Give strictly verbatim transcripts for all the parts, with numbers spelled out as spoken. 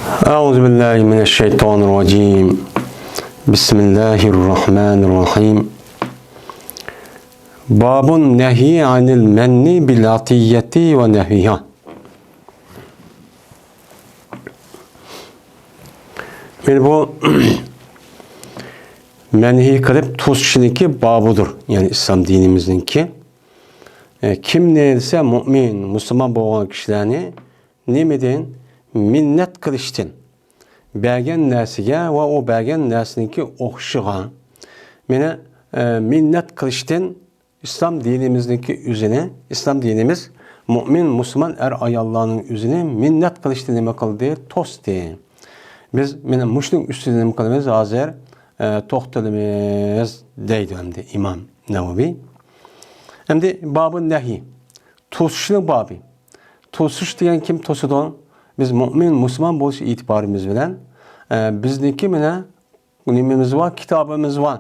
أعوذ بالله من الشيطان الرجيم. بسم الله الرحمن الرحيم. باب النهي عن المن بالعطية ونحوها. مانا بۇ مەنھىي قىلىپ توسۇشنىڭكى بابىدۇر. يەنى ئىسلام دىنىمىزنىڭكى. ئە، كىمنى دېسە، مۇئمىن، مۇسۇلمان بولغان كىشىلەرنى نېمىدىن؟ مىننەت قىلىشتىن. بەرگەن نەرسىگە ۋە ئۇ بەرگەن نەرسىنىڭكى ئوخشىشىغا. مانا، ئە، مىننەت قىلىشتىن ئىسلام دىنىمىزنىڭكى ئۆزىنى، ئىسلام دىنىمىز مۇئمىن، مۇسۇلمان ئەر-ئاياللارنىڭ ئۆزىنى مىننەت قىلىشتىن نېمە قىلدى؟ توستى. بىز مانا مۇشۇنىڭ ئۈستىدە نېمە قىلىمىز؟ ھازىر، ئە، توختىلىمىز دەيدۇ ئەمدى ئىمام نەۋەۋى. ئەمدى بابۇ نەھي، توسۇشنىڭ بابى. توسۇش دېگەن كىم توسىدۇ؟ بىز مۇئمىن، مۇسۇلمان بولۇش ئېتىبارىمىز بىلەن، ئە، بىزنىڭكى مانا نېمىمىز بار؟ كىتابىمىز بار.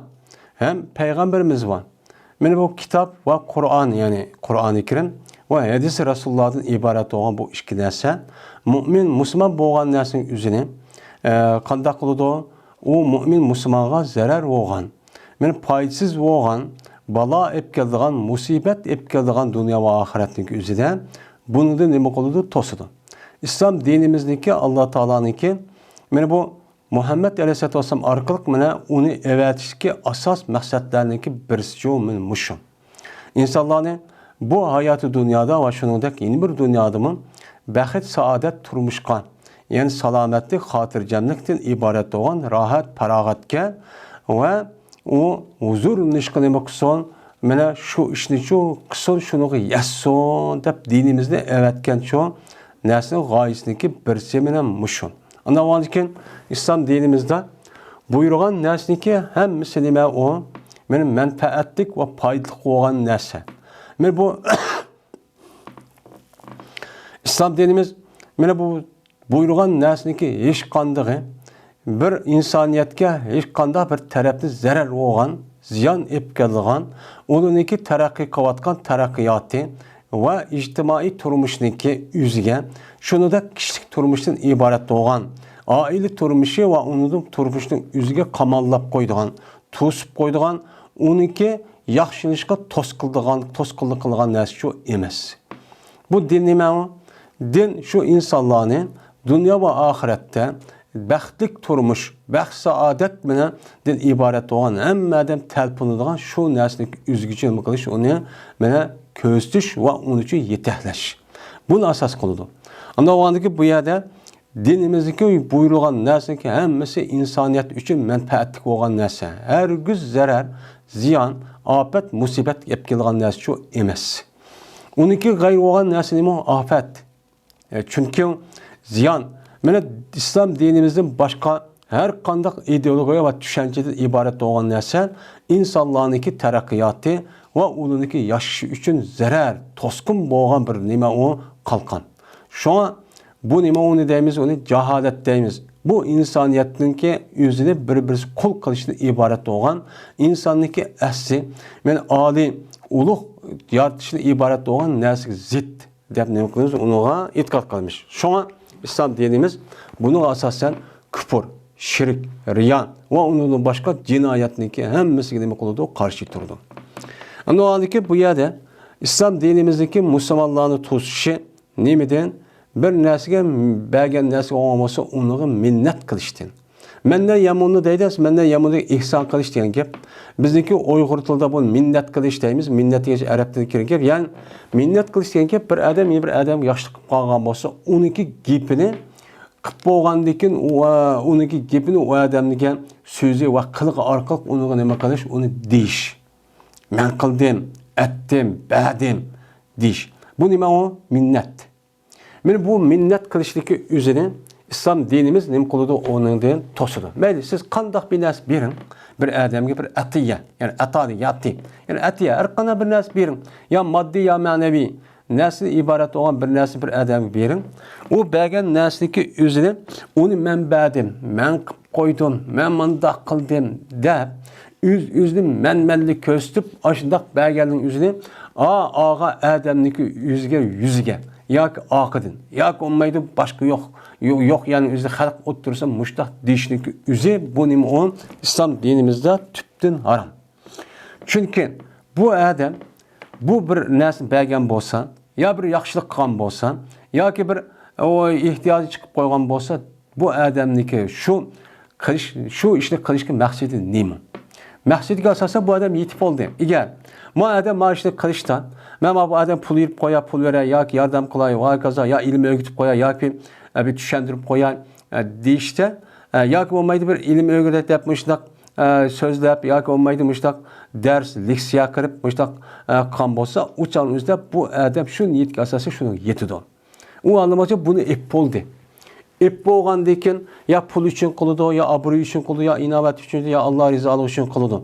ھەم پەيغەمبىرىمىز بار. مانا بۇ كىتاب ۋە قۇرئان، يەنى قۇرئانى كەرىم ۋە ھەدىسى رەسۇلۇللاھدىن ئىبارەت بولغان بۇ ئىككى نەرسە مۇئمىن، مۇسۇلمان بولغان نەرسىنىڭ ئۆزىنى، ئە، قانداق قىلىدۇ؟ ئۇ مۇئمىن، مۇسۇلمانغا زەرەر بولغان، مانا پايدىسىز بولغان، بالا ئېلىپ كېلىدىغان، مۇسىبەت ئېلىپ كېلىدىغان دۇنيا ۋە ئاخىرەتنىڭ ئۆزىدە بۇنىڭدىن نېمە قىلىدۇ؟ توسىدۇ. ئىسلام دىنىمىزنىڭكى، ئاللا تائالانىڭكى، مانا بۇ مۇھەممەد ئەلەيھىسسالاتۇ ۋەسسالام ئارقىلىق مانا ئۇنى ئەۋەتىشتىكى ئاساس مەقسەتلەرنىڭكى بىرسىچۇ مانا مۇشۇ. ئىنسانلارنى بۇ ھاياتىي دۇنيادا ۋە شۇنىڭدەك يەنە بىر دۇنيادىمۇ بەخت، سائادەت تۇرمۇشقا، يەنى سالامەتلىك، خاتىرجەملىكتىن ئىبارەت بولغان راھەت، پاراغەتكە ۋە ئۇ ھۇزۇرلىنىشقا نېمە قىلسۇن؟ مانا شۇ ئىشنىچۇ قىلسۇن، شۇنىڭغا يەتسۇن دەپ دىنىمىزنى ئەۋەتكەنچۇ نەرسىنىڭ غايىسىنىڭكى بىرسى مانا مۇشۇ. ئاندىن كېيىن ئىسلام دىنىمىزدا بۇيرۇغان نەرسىنىڭكى ھەممىسى نېمە ئۇ؟ مانا مەنپەئەتلىك ۋە پايدىلىق بولغان نەرسە. مانا بۇ ئىسلام دىنىمىز مانا بۇ بۇيرۇغان نەرسىنىڭكى ھېچقاندىقى بىر ئىنسانىيەتكە ھېچقانداق بىر تەرەپتىن زەرەر بولغان، زىيان ئېلىپ كېلىدىغان، ئۇنىڭكى تەرەققىي قىلىۋاتقان تەرەققىياتى ۋە ئىجتىمائىي تۇرمۇشنىڭكى ئۆزىگە، شۇنىڭدەك كىشىلىك تۇرمۇشتىن ئىبارەت بولغان ئائىلە تۇرمۇشى ۋە ئۇنىڭدىن تۇرمۇشنىڭ ئۆزىگە قاماللاپ قويىدىغان، توسۇپ قويىدىغان، ئۇنىڭكى ياخشىلىنىشقا توسقۇنلۇق قىلىدىغان، توسقۇنلۇق قىلىدىغان نەرسىچۇ ئەمەس. بۇ دىن نېمە ئۇ؟ دىن شۇ ئىنسانلارنى دۇنيا ۋە ئاخىرەتتە بەختلىك تۇرمۇش، بەخت سائادەت بىلەن دىن ئىبارەت بولغان ھەممە ئادەم تەلپۈنىدىغان شۇ نەرسىنى ئۆزگىچە نېمە قىلىش، ئۇنى مانا كۆرسىتىش ۋە ئۇنى ئۈچۈن يېتەكلەش. بۇنى ئاساس قىلىدۇ. ئاندىن بۇ يەردە دىنىمىزدىكى بۇيرۇلغان نەرسىنىڭكى ھەممىسى ئىنسانىيەت ئۈچۈن مەنپەئەتلىك بولغان نەرسە. ھەرگىز زەرەر، زىيان، ئاپەت، مۇسىبەت ئېلىپ كېلىدىغان نەرسىچۇ ئەمەس. ئۇنىڭكى غەيرى بولغان نەرسە نېمە؟ ئاپەت. ئە، چۈنكى زىيان، مانا ئىسلام دىنىمىزدىن باشقا ھەر قانداق ئىدېئولوگىيە ۋە چۈشەنچىدىن ئىبارەت بولغان نەرسە ئىنسانلارنىڭكى تەرەققىياتى ۋە ئۇلارنىڭكى ياشىشى ئۈچۈن زەرەر، توسقۇن بولغان بىر نېمە ئۇ قالقان. شۇڭا بۇ نېمە ئۇنى دەيمىز، ئۇنى جاھالەت دەيمىز. بۇ ئىنسانىيەتنىڭكى ئۆزىنى بىر-بىرسى قۇل قىلىشتىن ئىبارەت بولغان، ئىنساننىڭكى ئەسلى، مانا ئالىي، ئۇلۇغ يارىتىشتىن ئىبارەت بولغان نەرسىگە زىت دەپ نېمە قىلىمىز؟ ئۇنىڭغا ئېتىقاد قىلىمىز. شۇڭا ئىسلام دىنىمىز بۇنىڭغا ئاساسەن كۇپۇر، شىرك، رىيا ۋە ئۇنىڭدىن باشقا جىنايەتنىڭكى ھەممىسىگە نېمە قىلىدۇ؟ قارشى تۇرىدۇ. ئەمدى ئۇ ھالدىكى بۇ يەردە ئىسلام دىنىمىزدىكى مۇسۇلمانلارنى توسۇشى نېمىدىن؟ بىر نەرسىگە، بەرگەن نەرسىگە بولغان بولسا ئۇنىڭغا مىننەت قىلىشتىن. مەندىن يامىنىنى دەيدۇ، مەندىن يامىنىنى ئېھسان قىلىش دېگەن گەپ. بىزنىڭكى ئۇيغۇر تىلىدا بۇ مىننەت قىلىش دەيمىز. مىننەت دېگەن ئەرەب تىلىدىن كىرگەن گەپ. يەنى مىننەت قىلىش دېگەن گەپ، بىر ئادەم يەنە بىر ئادەمگە ياخشىلىق قىلىپ قالغان بولسا، ئۇنىڭكى گېپىنى قىلىپ بولغاندىن كېيىن، ئۇ، ئۇنىڭكى گېپىنى ئۇ ئادەمنىڭكى سۆزى ۋە قىلىقى ئارقىلىق ئۇنىڭغا نېمە قىلىش؟ ئۇنى دېيىش. مەن قىلدىم، ئەتتىم، بەردىم دېيىش. بۇ نېمە ئۇ؟ مىننەت. مانا بۇ مىننەت قىلىشتىكى ئۆزىنى ئىسلام دىنىمىز نېمە قىلىدۇ؟ ئۇنىڭدىن توسىدۇ. مەيلى، سىز قانداق بىر نەرسە بېرىڭ، بىر ئادەمگە بىر ئەتىيە، يەنى ئەتا دېگەن ياتى، يەنى ئەتىيە، ھەر قانداق بىر نەرسە بېرىڭ، يا ماددىي، يا مەنىۋى نەرسىدىن ئىبارەت بولغان بىر نەرسە بىر ئادەمگە بېرىڭ. ئۇ بەرگەن نەرسىنىڭكى ئۆزىنى، ئۇنى مەن بەردىم، مەن قىلىپ قويدۇم، مەن مۇنداق قىلدىم دەپ، ئۆز-ئۆزىنى مەنمەنلىك كۆرسىتىپ، ئاشۇنداق بەرگەننىڭ ئۆزىنى ئا، ئاغا ئادەمنىڭكى يۈزىگە، يۈزىگە ياكى ئارقىدىن ياكى بولمايدۇ، باشقا يوق، يو-، يوق يەرنىڭ ئۆزىدە خەلق ئولتۇرسا مۇشتاق دېيىشنىڭ ئۆزى، بۇ نېمە، ئۇ ئىسلام دىنىمىزدا تۈپتىن ھارام. چۈنكى بۇ ئادەم بۇ بىر نەرسىنى بەرگەن بولسا، يا بىر ياخشىلىق قىلغان بولسا، ياكى بىر، ئۇ، ئېھتىياجى چىقىپ قويغان بولسا، بۇ ئادەمنىڭكى شۇ قىلىش، شۇ ئىشنى قىلىشقا مەقسىتى نېمە؟ مەقسىتىگە ئاساسەن بۇ ئادەم يېتىپ بولدى. ئەگەر ما ئادەم ما ئىشنى قىلىشتا، مەن ما بۇ ئادەم پۇل يېرىپ قويا، پۇل بېرە، ياكى ياردەم قىلاي، ۋاي كازا، يا ئىلىم ئۆگىتىپ قويا، ياكى، ئە، بىر چۈشەندۈرۈپ قوياي، ئە، دېيىشتە، ئە، ياكى بولمايدۇ بىر ئىلىم ئۆگىتە دەپ مۇشۇنداق، ئە، سۆزلەپ، ياكى بولمايدۇ مۇشۇنداق دەرس، لېكسىيە قىلىپ مۇشۇنداق، ئە، قىلغان بولسا، ئۇ چاغنىڭ ئۆزىدە بۇ ئادەم شۇ نىيەتكە ئاساسەن شۇنىڭغا يېتىدۇ. ئۇ ئاللىماچە بۇنى ئېپ بولدى. ئېپ بولغاندىن كېيىن يا پۇل ئۈچۈن قىلىدۇ، يا ئابرۇي ئۈچۈن قىلىدۇ، يا ئىناۋەت ئۈچۈن، يا ئاللا رىزالىقى ئۈچۈن قىلىدۇ.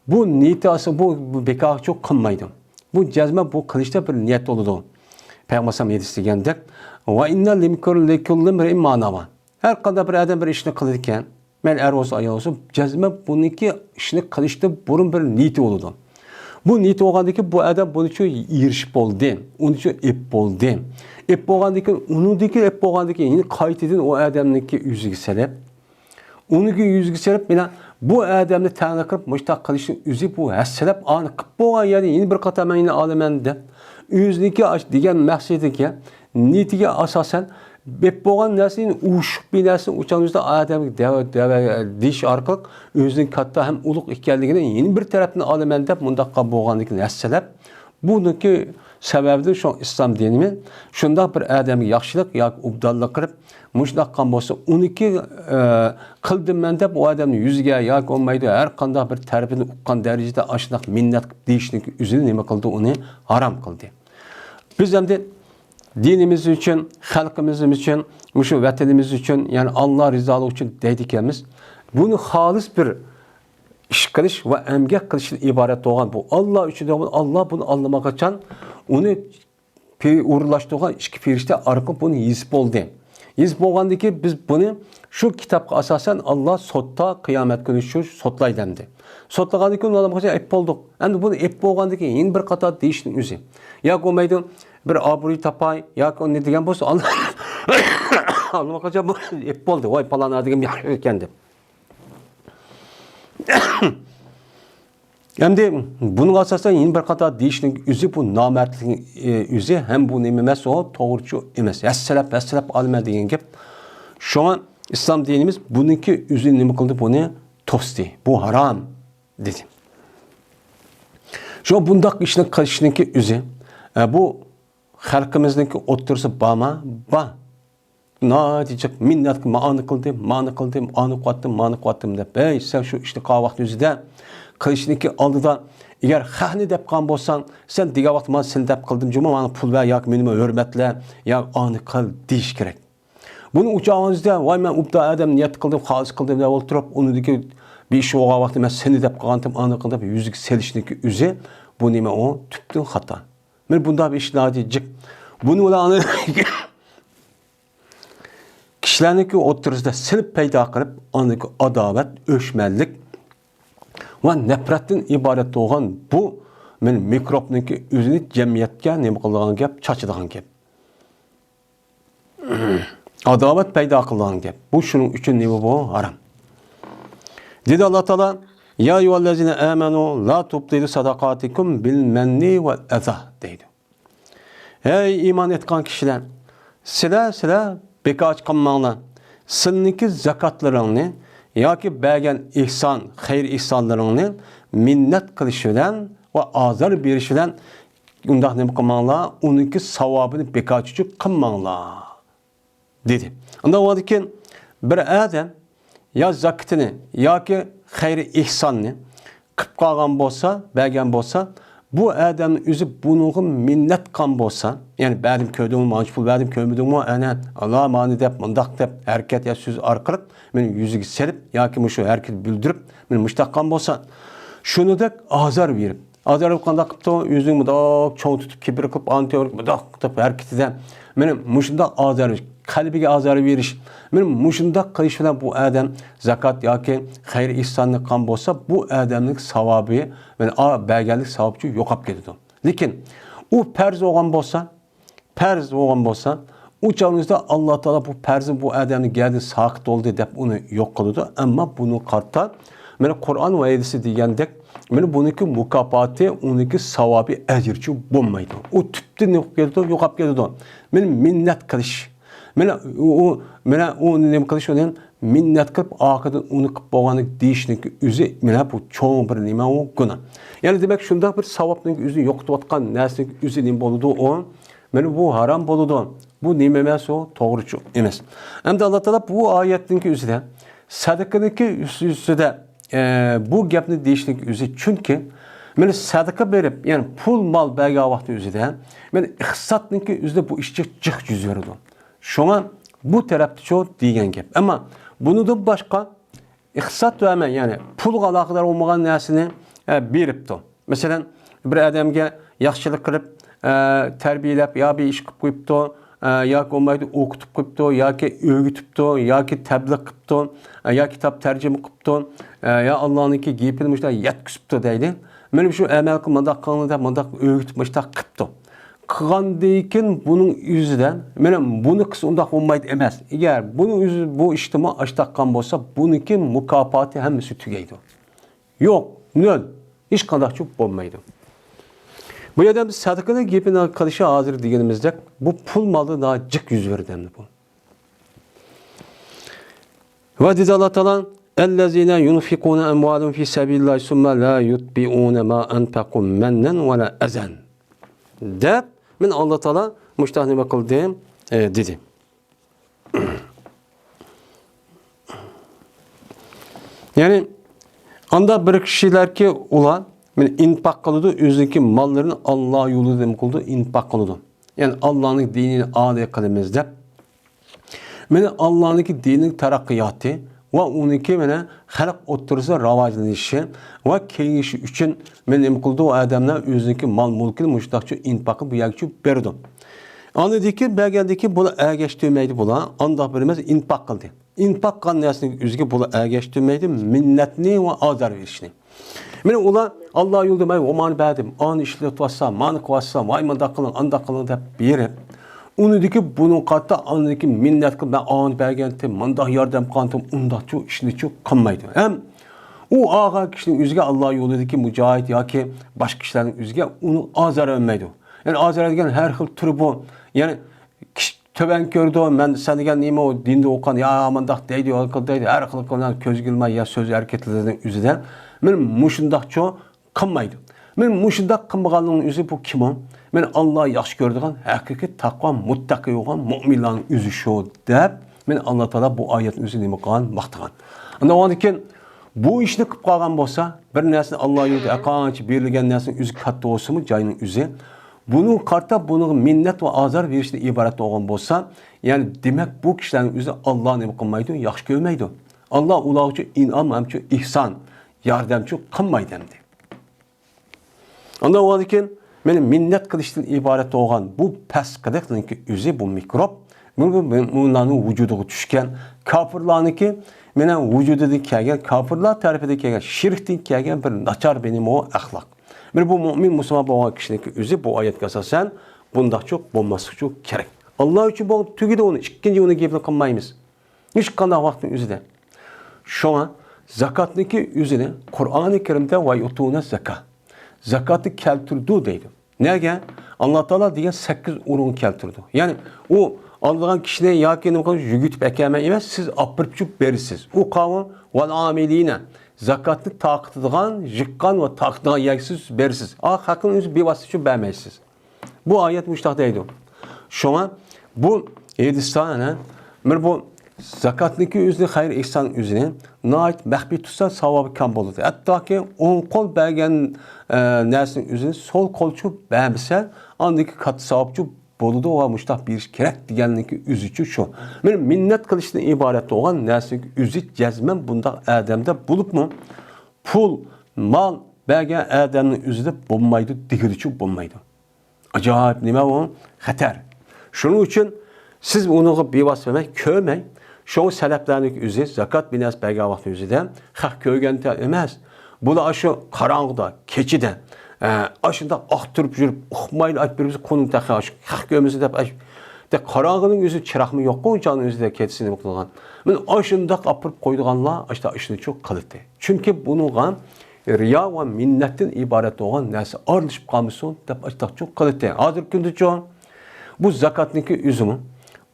بۇ نىيىتى ئاساسەن بۇ، بۇ بىكارچۇ قىلمايدۇ. بۇ جەزمەن بۇ قىلىشتا بىر نىيەت بولىدۇ. پەيغەمبەر ئەلەيھىسسالام ھەدىس دېگەندەك، «ۋە ئىننە لىمكۇر لىكۇللىمرىئىن ما ناۋا.» ھەر قانداق بىر ئادەم بىر ئىشنى قىلىدىكەن، مەيلى ئەر بولسۇن، ئايال بولسۇن، جەزمەن بۇنىڭكى ئىشنى قىلىشتىن بۇرۇن بىر نىيىتى بولىدۇ. بۇ نىيىتى بولغاندىن كېيىن بۇ ئادەم بۇنىڭ ئۈچۈن ئېرىشىپ بولدى، ئۇنىڭ ئۈچۈن ئېپ بولدى. ئېپ بولغاندىن كېيىن، ئۇنىڭدىكى ئېپ بولغاندىن كېيىن يەنە قايتىدىن ئۇ ئادەمنىڭكى يۈزىگە سېلىپ، ئۇنىڭكى يۈزىگە سېلىپ، مانا بۇ ئادەمنى تەنقىد قىلىپ، مۇشۇنداق قىلىشنىڭ ئۆزى بۇ ھەسسىلەپ، ئانى قىلىپ بولغان يەردە يەنە بىر قاتار مەن يەنە ئالىمەن دەپ، ئۆزىنىڭكى ئاش-، دېگەن مەقسىتىگە، نىيىتىگە ئاساسەن، بېرىپ بولغان نەرسىنى ئۇششۇق بىر نەرسىنى ئۇچان ئۆزىدە ئادەمگە دەۋە، دەۋە دېيىش ئارقىلىق ئۆزىنىڭ كاتتا ھەم ئۇلۇغ ئىكەنلىكىنى يەنە بىر تەرەپتىن ئالىمەن دەپ مۇنداققا بولغاندىكىن ھەسسىلەپ، بۇنىڭكى سەۋەبىدىن شۇ ئىسلام دىنىمىز شۇنداق بىر ئادەمگە ياخشىلىق ياكى ئوبدانلىق قىلىپ، مۇشۇنداق قىلغان بولسا، ئۇنىڭكى، ئە، قىلدىم مەن دەپ ئۇ ئادەمنى يۈزىگە ياكى بولمايدۇ، ھەر قانداق بىر تەرىپىنى ئۇققان دەرىجىدە ئاشۇنداق مىننەت قىلىپ دېيىشنىڭ ئۆزىنى نېمە قىلدى؟ ئۇنى ھارام قىلدى. بىز ئەمدى دىنىمىز ئۈچۈن، خەلقىمىز ئۈچۈن، مۇشۇ ۋەتىنىمىز ئۈچۈن، يەنى ئاللا رىزالىقى ئۈچۈن دەيدىكەنمىز. بۇنى خالىس بىر ئىش قىلىش ۋە ئەمگەك قىلىشتىن ئىبارەت بولغان بۇ ئاللا ئۈچۈن دېگەن، ئاللا بۇنى ئاللىماقاچان ئۇنى پى-، ئورۇنلاشتۇرغان ئىككى پېرىشتە ئارقىلىق بۇنى يېزىپ بولدى. يېزىپ بولغاندىن كېيىن بىز بۇنى شۇ كىتابقا ئاساسەن ئاللا سوتتا، قىيامەت كۈنى شۇ سوتلايدۇ ئەمدى. سوتلىغاندىن كېيىن ئۇنى ئاللىماقاچان ئېپ بولدۇق. ئەمدى بۇنى ئېپ بولغاندىن كېيىن يەنە بىر قاتار دېيىشنىڭ ئۆزى. ياكى بولمايدۇ، بىر ئابرۇي تاپاي، ياكى ئۇنى دېگەن بولسا، ئاللىماقاچان بۇ ئېپ بولدى. ۋاي، پالان ئادەم ياخشى ئىكەن دەپ. ئەمدى بۇنىڭغا ئاساسەن يەنە بىر قاتار دېيىشنىڭ ئۆزى بۇ نامەردلىكنىڭ، ئى، ئۆزى ھەم بۇ نېمە ئەمەس، ئۇ توغرىچۇ ئەمەس. ھەسسىلەپ، ھەسسىلەپ ئالىمەن دېگەن گەپ. شۇڭا ئىسلام دىنىمىز بۇنىڭكى ئۆزىنى نېمە قىلدى؟ بۇنى توستى. بۇ ھارام دېدى. شۇڭا بۇنداق ئىشنى قىلىشنىڭكى ئۆزى، ئە، بۇ خەلقىمىزنىڭكى ئوتتۇرىسى بارما؟ بار. ناھايىتى جىق مىننەتكە مانا قىلدىم، مانا قىلدىم، ئانى قىلىۋاتتىم، مانا قىلىۋاتتىم دەپ. ھەي، سەن شۇ ئىشنى قىلغان ۋاقىت ئۆزىدە، قىلىشنىڭكى ئالدىدا، ئەگەر ھەقنى دەپ قالغان بولساڭ، سەن دېگەن ۋاقىت مانا سېنى دەپ قىلدىم جۇمۇ، مانا پۇل بەر ياكى مېنى ھۆرمەتلە ياكى ئانى قىل دېيىش كېرەك. بۇنى ئۇچاغىنىزدا، ۋاي، مەن ئوبدان ئادەم نىيەت قىلدىم، خالىس قىلدىم دەپ ئولتۇرۇپ، ئۇنىڭدىكى بىر ئىش بولغان ۋاقىتتا مەن سېنى دەپ قىلغانتىم، ئانى قىل دەپ يۈزىگە سېلىشنىڭكى ئۆزى، بۇ نېمە ئۇ؟ تۈپتىن خاتا. مانا بۇنداق بىر ئىش ناھايىتى جىق. بۇنى ئۇلار كىشىلەرنىڭكى ئوتتۇرىسىدا سېلىپ پەيدا قىلىپ، ئاندىكى ئاداۋەت، ئۆچمەنلىك ۋە نەپرەتتىن ئىبارەت بولغان بۇ مانا مىكروبنىڭكى ئۆزىنى جەمئىيەتكە نېمە قىلىدىغان گەپ، چاچىدىغان گەپ. ئاداۋەت پەيدا قىلىدىغان گەپ. بۇ شۇنىڭ ئۈچۈن نېمە بۇ؟ ھارام. دېدى ئاللا تائالا، يا أيها الذين آمنوا لا تبطلوا صدقاتكم بالمن والأذى دەيدۇ. ھەي ئىمان ئېيتقان كىشىلەر، سىلەر، سىلەر بىكارچى قىلماڭلار. سىلىنىڭكى زاكاتلىرىڭنى ياكى بەرگەن ئېھسان، خەير ئېھسانلىرىڭنى مىننەت قىلىش بىلەن ۋە ئازار بېرىش بىلەن ئۇنداق نېمە قىلماڭلار، ئۇنىڭكى ساۋابىنى بىكارچە قىلماڭلار. دېدى. ئۇنداق بولغاندىكىن بىر ئادەم يا زاكىتىنى ياكى خەير ئېھساننى قىلىپ قالغان بولسا، بەرگەن بولسا، بۇ ئادەمنىڭ ئۆزى بۇنىڭغا مىننەت قىلغان بولسا، يەنى بەردىم كۆردۈڭمۇ، مانچە پۇل بەردىم كۆرمىدىڭمۇ، ئەنە، ئالا مانى دەپ، مۇنداق دەپ، ھەرىكەت يا سۆز ئارقىلىق مېنى يۈزىگە سېلىپ ياكى مۇشۇ ھەرىكەت بىلدۈرۈپ، مېنى مۇشۇنداق قىلغان بولسا، شۇنىدەك ئازار بېرىپ، ئازار بېرىپ قانداق قىپتۇ؟ ئۆزىنى مۇنداق چوڭ تۇتۇپ، كىبىر قىلىپ، ئانى تۆۋرۈك مۇنداق قىلىپ ھەرىكىتىدە مېنى مۇشۇنداق ئازار بېرىش، قەلبىگە ئازار بېرىش، مېنى مۇشۇنداق قىلىش بىلەن بۇ ئادەم زاكات ياكى خەير ئېھساننى قىلغان بولسا، بۇ ئادەمنىڭ ساۋابى، مانا، ئا، بەرگەنلىك ساۋابى يوقاپ كېتىدۇ. لېكىن ئۇ پەرز بولغان بولسا، پەرز بولغان بولسا، ئۇ چاغنىڭدا ئاللا تائالا بۇ پەرزى بۇ ئادەمنىڭ گەردىنى ساقىت بولدى دەپ ئۇنى يوق قىلىدۇ. ئەمما بۇنىڭغا قارىتا، مانا قۇرئان ۋە ھەدىستە دېگەندەك، مانا بۇنىڭكى مۇكاپاتى، ئۇنىڭكى ساۋابى، ئەجرىچۇ بولمايدۇ. ئۇ تۈپتىن نېمە قىلىپ كېتىدۇ؟ يوقاپ كېتىدۇ. مانا مىننەت قىلىش. مانا ئۇ، مانا ئۇنى نېمە قىلىش ئۇنى؟ مىننەت قىلىپ، ئارقىدىن ئۇنى قىلىپ بولغانلىق دېيىشنىڭ ئۆزى، مانا بۇ چوڭ بىر نېمە ئۇ؟ گۇناھ. يەنى دېمەك، شۇنداق بىر ساۋابنىڭ ئۆزىنى يوقىتىۋاتقان نەرسىنىڭ ئۆزى نېمە بولىدۇ ئۇ؟ مانا بۇ ھارام بولىدۇ. بۇ نېمە ئەمەس ئۇ؟ توغرىچۇ ئەمەس. ئەمدى ئاللا تائالا بۇ ئايەتنىڭكى ئۆزىدە، سەدىقىنىڭكى ئۈستىدە، ئە، بۇ گەپنى دېيىشنىڭ ئۆزى، چۈنكى مانا سەدىقە بېرىپ، يەنى پۇل مال بەرگەن ۋاقتى ئۆزىدە، مانا ئىقتىسادنىڭكى ئۆزىدە بۇ ئىش جىق، جىق يۈز بېرىدۇ. شۇڭا بۇ تەرەپتىچۇ دېگەن گەپ. ئەمما بۇنىڭدىن باشقا ئىقتىساد ۋە مە-، يەنى پۇلغا ئالاقىدار بولمىغان نەرسىنى، ئە، بېرىپتۇ. مەسىلەن، بىر ئادەمگە ياخشىلىق قىلىپ، ئە، تەربىيەلەپ، يا بىر ئىش قىلىپ قويۇپتۇ، ئە، ياكى بولمايدۇ ئوقۇتۇپ قويۇپتۇ، ياكى ئۆگىتىپتۇ، ياكى تەبلىغ قىپتۇ، ئە، يا كىتاب تەرجىمە قىپتۇ، ئە، يا ئاللانىڭكى گېپىنى مۇشۇنداق يەتكۈزۈپتۇ دەيلى. مانا شۇ ئەمەل قىل، مۇنداق قىلىڭ دەپ، مۇنداق ئۆگىتىپ، مۇشۇنداق قىپتۇ. قىلغاندىن كېيىن بۇنىڭ يۈزىدە، مانا بۇنى قىلسا ئۇنداق بولمايدۇ ئەمەس. ئەگەر بۇنىڭ يۈزى بۇ ئىشتىمۇ ئاشتاققان بولسا، بۇنىڭكى مۇكاپاتى ھەممىسى تۈگەيدۇ. يوق، نۆل. ھېچقانداقچۇ بولمايدۇ. بۇ يەردە بىز سەدىقىنىڭ گېپىنى قىلىشى ھازىر دېگىنىمىزدەك، بۇ پۇل مالدا ناھايىتى جىق يۈز بېرىدۇ ئەمدى بۇ. ۋە دېدى ئاللا تائالا، «الذين ينفقون أموالهم في سبيل الله ثم لا يتبعون ما أنفقوا منا ولا أذى» دەپ، مانا ئاللا تائالا مۇشۇنداق نېمە قىلدى، ئە، دېدى. يەنى، ئاندا بىر كىشىلەركى ئۇلار، مانا ئىنپاق قىلىدۇ، ئۆزىنىڭكى ماللىرىنى ئاللا يولىدا نېمە قىلىدۇ، ئىنپاق قىلىدۇ. يەنى ئاللانىڭ دىنىنى ئالىي قىلىمىز دەپ، مانا ئاللانىڭكى دىنىنىڭ تەرەققىياتى ۋە ئۇنىڭكى مانا خەلق ئوتتۇرىسىدا راۋاجلىنىشى ۋە كېڭىيىشى ئۈچۈن مانا نېمە قىلىدۇ؟ ئۇ ئادەملەر ئۆزىنىڭكى مال-مۈلكىنى مۇشۇنداقچە ئىنپاق قىلىپ بۇ يەرگىچە بېرىدۇ. ئاندىن كېيىن بەرگەندىن كېيىن بۇلار ئەگەشتۈرمەيدۇ بۇلار. ئانداق بىر ئەمەس، ئىنپاق قىلدى. ئىنپاق قىلغان نەرسىنىڭ ئۆزىگە بۇلار ئەگەشتۈرمەيدۇ مىننەتنى ۋە ئازار بېرىشنى. مانا ئۇلار ئاللا يولىدا مەن مانا بەردىم، ئانى ئىشلىتىۋاتسام، مانى قىلىۋاتسام، ۋاي مۇنداق قىلىڭ، ئانداق قىلىڭ دەپ بېرىپ، ئۇنىڭدىكى بۇنىڭغا قارىتا ئاندىكى مىننەت قىلىپ، مەن ئانى بەرگەنتىم، مۇنداق ياردەم قىلغانتىم، ئۇنداقچۇ ئىشنىچۇ قىلمايدۇ. ھەم ئۇ ئالغان كىشىنىڭ ئۆزىگە ئاللا يولىدىكى مۇجاھىد ياكى باشقا كىشىلەرنىڭ ئۆزىگە ئۇنى ئازار بەرمەيدۇ. يەنى ئازار دېگەن ھەر خىل تۈرى بۇ. يەنى كىشى تۆۋەن كۆرىدۇ، مەن سەن دېگەن نېمە ئۇ دىندا ئوقۇغان، يا مۇنداق دەيدۇ، يا دەيدۇ، ھەر خىل قىلغان كۆزگە ئىلماي يا سۆز ھەرىكەتلىرىنىڭ ئۆزىدە. مانا مۇشۇنداقچۇ قىلمايدۇ. مانا مۇشۇنداق قىلمىغانلىقنىڭ ئۆزى بۇ كىم ئۇ؟ مانا ئاللا ياخشى كۆرىدىغان، ھەقىقىي تەقۋا، مۇتتەقى بولغان مۆمىنلارنىڭ ئۆزى شۇ دەپ، مانا ئاللا تائالا بۇ ئايەتنىڭ ئۆزى نېمە قىلغان؟ ماختىغان. ئاندىن كېيىن بۇ ئىشنى قىلىپ قالغان بولسا، بىر نەرسىنى ئاللا يولىدا ھەرقانچە بېرىلگەن نەرسىنىڭ ئۆزى كاتتا بولسىمۇ، جاينىڭ ئۆزى، بۇنىڭغا قارىتا بۇنىڭغا مىننەت ۋە ئازار بېرىشتىن ئىبارەت بولغان بولسا، يەنى دېمەك بۇ كىشىلەرنىڭ ئۆزى ئاللا نېمە قىلمايدۇ؟ ياخشى كۆرمەيدۇ. ئاللا ئۇلارغىچۇ ئىنئام ھەمچۇ ئېھسان، ياردەمچۇ قىلمايدۇ ئەمدى. ئاندىن ئۇنىڭدىن كېيىن مانا مىننەت قىلىشتىن ئىبارەت بولغان بۇ پەسقىلىقنىڭكى ئۆزى، بۇ مىكروب، بۇ، بۇ مۆمىنلارنىڭ ۋۇجۇدىغا چۈشكەن، كاپىرلارنىڭكى مانا ۋۇجۇدىدىن كەلگەن، كاپىرلار تەرىپىدىن كەلگەن، شىركتىن كەلگەن بىر ناچار بىنىمۇ ئەخلاق. مانا بۇ مۆمىن مۇسۇلمان بولغان كىشىنىڭكى ئۆزى بۇ ئايەتكە ئاساسەن بۇنداقچۇ بولماسلىقچۇ كېرەك. ئاللا ئۈچۈن بولغان تۈگىدى ئۇنى، ئىككىنچى ئۇنىڭ گېپىنى قىلمايمىز. ھېچقانداق ۋاقىتنىڭ ئۆزىدە. شۇڭا زاكاتنىڭكى ئۆزىنى قۇرئانى كەرىمدە «ۋە يۇئتۇنە زاكا»، زاكاتنى كەلتۈرىدۇ دەيدۇ. نەگە؟ ئاللا تائالا دېگەن سەككىز ئورۇنغا كەلتۈرىدۇ. يەنى ئۇ ئالىدىغان كىشىنى ياكى نېمە قىلىپ يۈگۈتۈپ ئەكەلمەي ئەمەس، سىز ئاپىرىپ چۈپ بېرىسىز. ئۇ قاۋۇل «ۋەل ئامىلىنە»، زاكاتنى تارقىتىدىغان، يىغقان ۋە تارقىتىدىغان يەرگە سىز بېرىسىز. ئا، ھەققىنى ئۆزى بىۋاسىتە چۈپ بەرمەيسىز. بۇ ئايەت مۇشۇنداق دەيدۇ. شۇڭا بۇ ھەدىستە، ئەنە، بىر بۇ زاكاتنىڭكى ئۆزىنى، خەير ئېھسان ئۆزىنى ناھايىتى مەخپىي تۇتسا، ساۋابى كەم بولىدۇ. ھەتتاكى ئوڭ قول بەرگەن، ئە، نەرسىنىڭ ئۆزىنى سول قولچۇ بەرمىسە، ئاندىكى كاتتا ساۋابچۇ بولىدۇ ۋە مۇشۇنداق بېرىش كېرەك دېگەننىڭكى ئۆزىچۇ شۇ. مانا مىننەت قىلىشتىن ئىبارەت بولغان نەرسىنىڭ ئۆزى جەزمەن بۇنداق ئادەمدە بولۇپمۇ، پۇل، مال بەرگەن ئادەمنىڭ ئۆزىدە بولمايدۇ دېگىلىچۇ بولمايدۇ. ئاجايىپ نېمە ئۇ؟ خەتەر. شۇنىڭ ئۈچۈن سىز ئۇنىڭغا بىۋاسىتە بەرمەي، كۆرمەي، شۇڭا سەلەفلەرنىڭ ئۆزى زاكات بىر نەرسە بەرگەن ۋاقتى ئۆزىدە خەق كۆرگەنتە ئەمەس. بۇلار ئاشۇ قاراڭغۇدا، كېچىدە، ئە، ئاشۇنداق ئاختۇرۇپ يۈرۈپ، ئۇقمايلا ئاچ بىر بىرسى قولىنى تېخى ئاشۇ خەق كۆرمىسۇن دەپ ئاش-، دە قاراڭغۇنىڭ ئۆزى چىراغمۇ يوققۇ، جان ئۆزىدە كەتسە نېمە قىلغان؟ مانا ئاشۇنداق ئاپىرىپ قويىدىغانلار ئاشتا ئىشنى چۇ قىلىتى. چۈنكى بۇنىڭغا رىيا ۋە مىننەتتىن ئىبارەت بولغان نەرسە ئارىلىشىپ قالمىسۇن دەپ ئاشتاق چۇ قىلىتى. ھازىركى كۈندە چۇ بۇ زاكاتنىڭكى ئۆزىمۇ،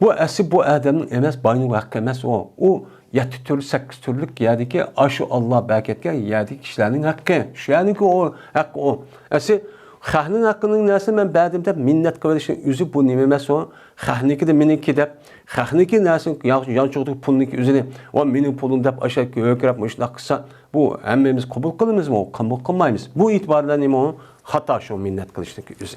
بۇ ئەسلى بۇ ئادەمنىڭ ئەمەس، باينىڭ ھەققى ئەمەس ئۇ. ئۇ يەتتە تۈرلۈك، سەككىز تۈرلۈك يەردىكى ئاشۇ ئاللا بەركەتكە يەردىكى كىشىلەرنىڭ ھەققى. شۇ يەرنىڭكى ئۇ ھەققى ئۇ. ئەسلى خەقنىڭ ھەققىنىڭ نەرسىنى مەن بەردىم دەپ مىننەت قىلىۋېلىشنىڭ ئۆزى بۇ نېمە ئەمەس ئۇ؟ خەقنىڭكىدە مېنىڭكى دەپ، خەقنىڭكى نەرسىنى يان-، يانچۇقىدىكى پۇلنىڭكى ئۆزىنى، ۋە مېنىڭ پۇلۇم دەپ ئاشۇ كۆكرەپ مۇشۇنداق قىلسا، بۇ ھەممىمىز قوبۇل قىلىمىزمۇ؟ قوبۇل قىلمايمىز. بۇ ئېتىباردا نېمە ئۇ؟ خاتا شۇ مىننەت قىلىشنىڭكى ئۆزى.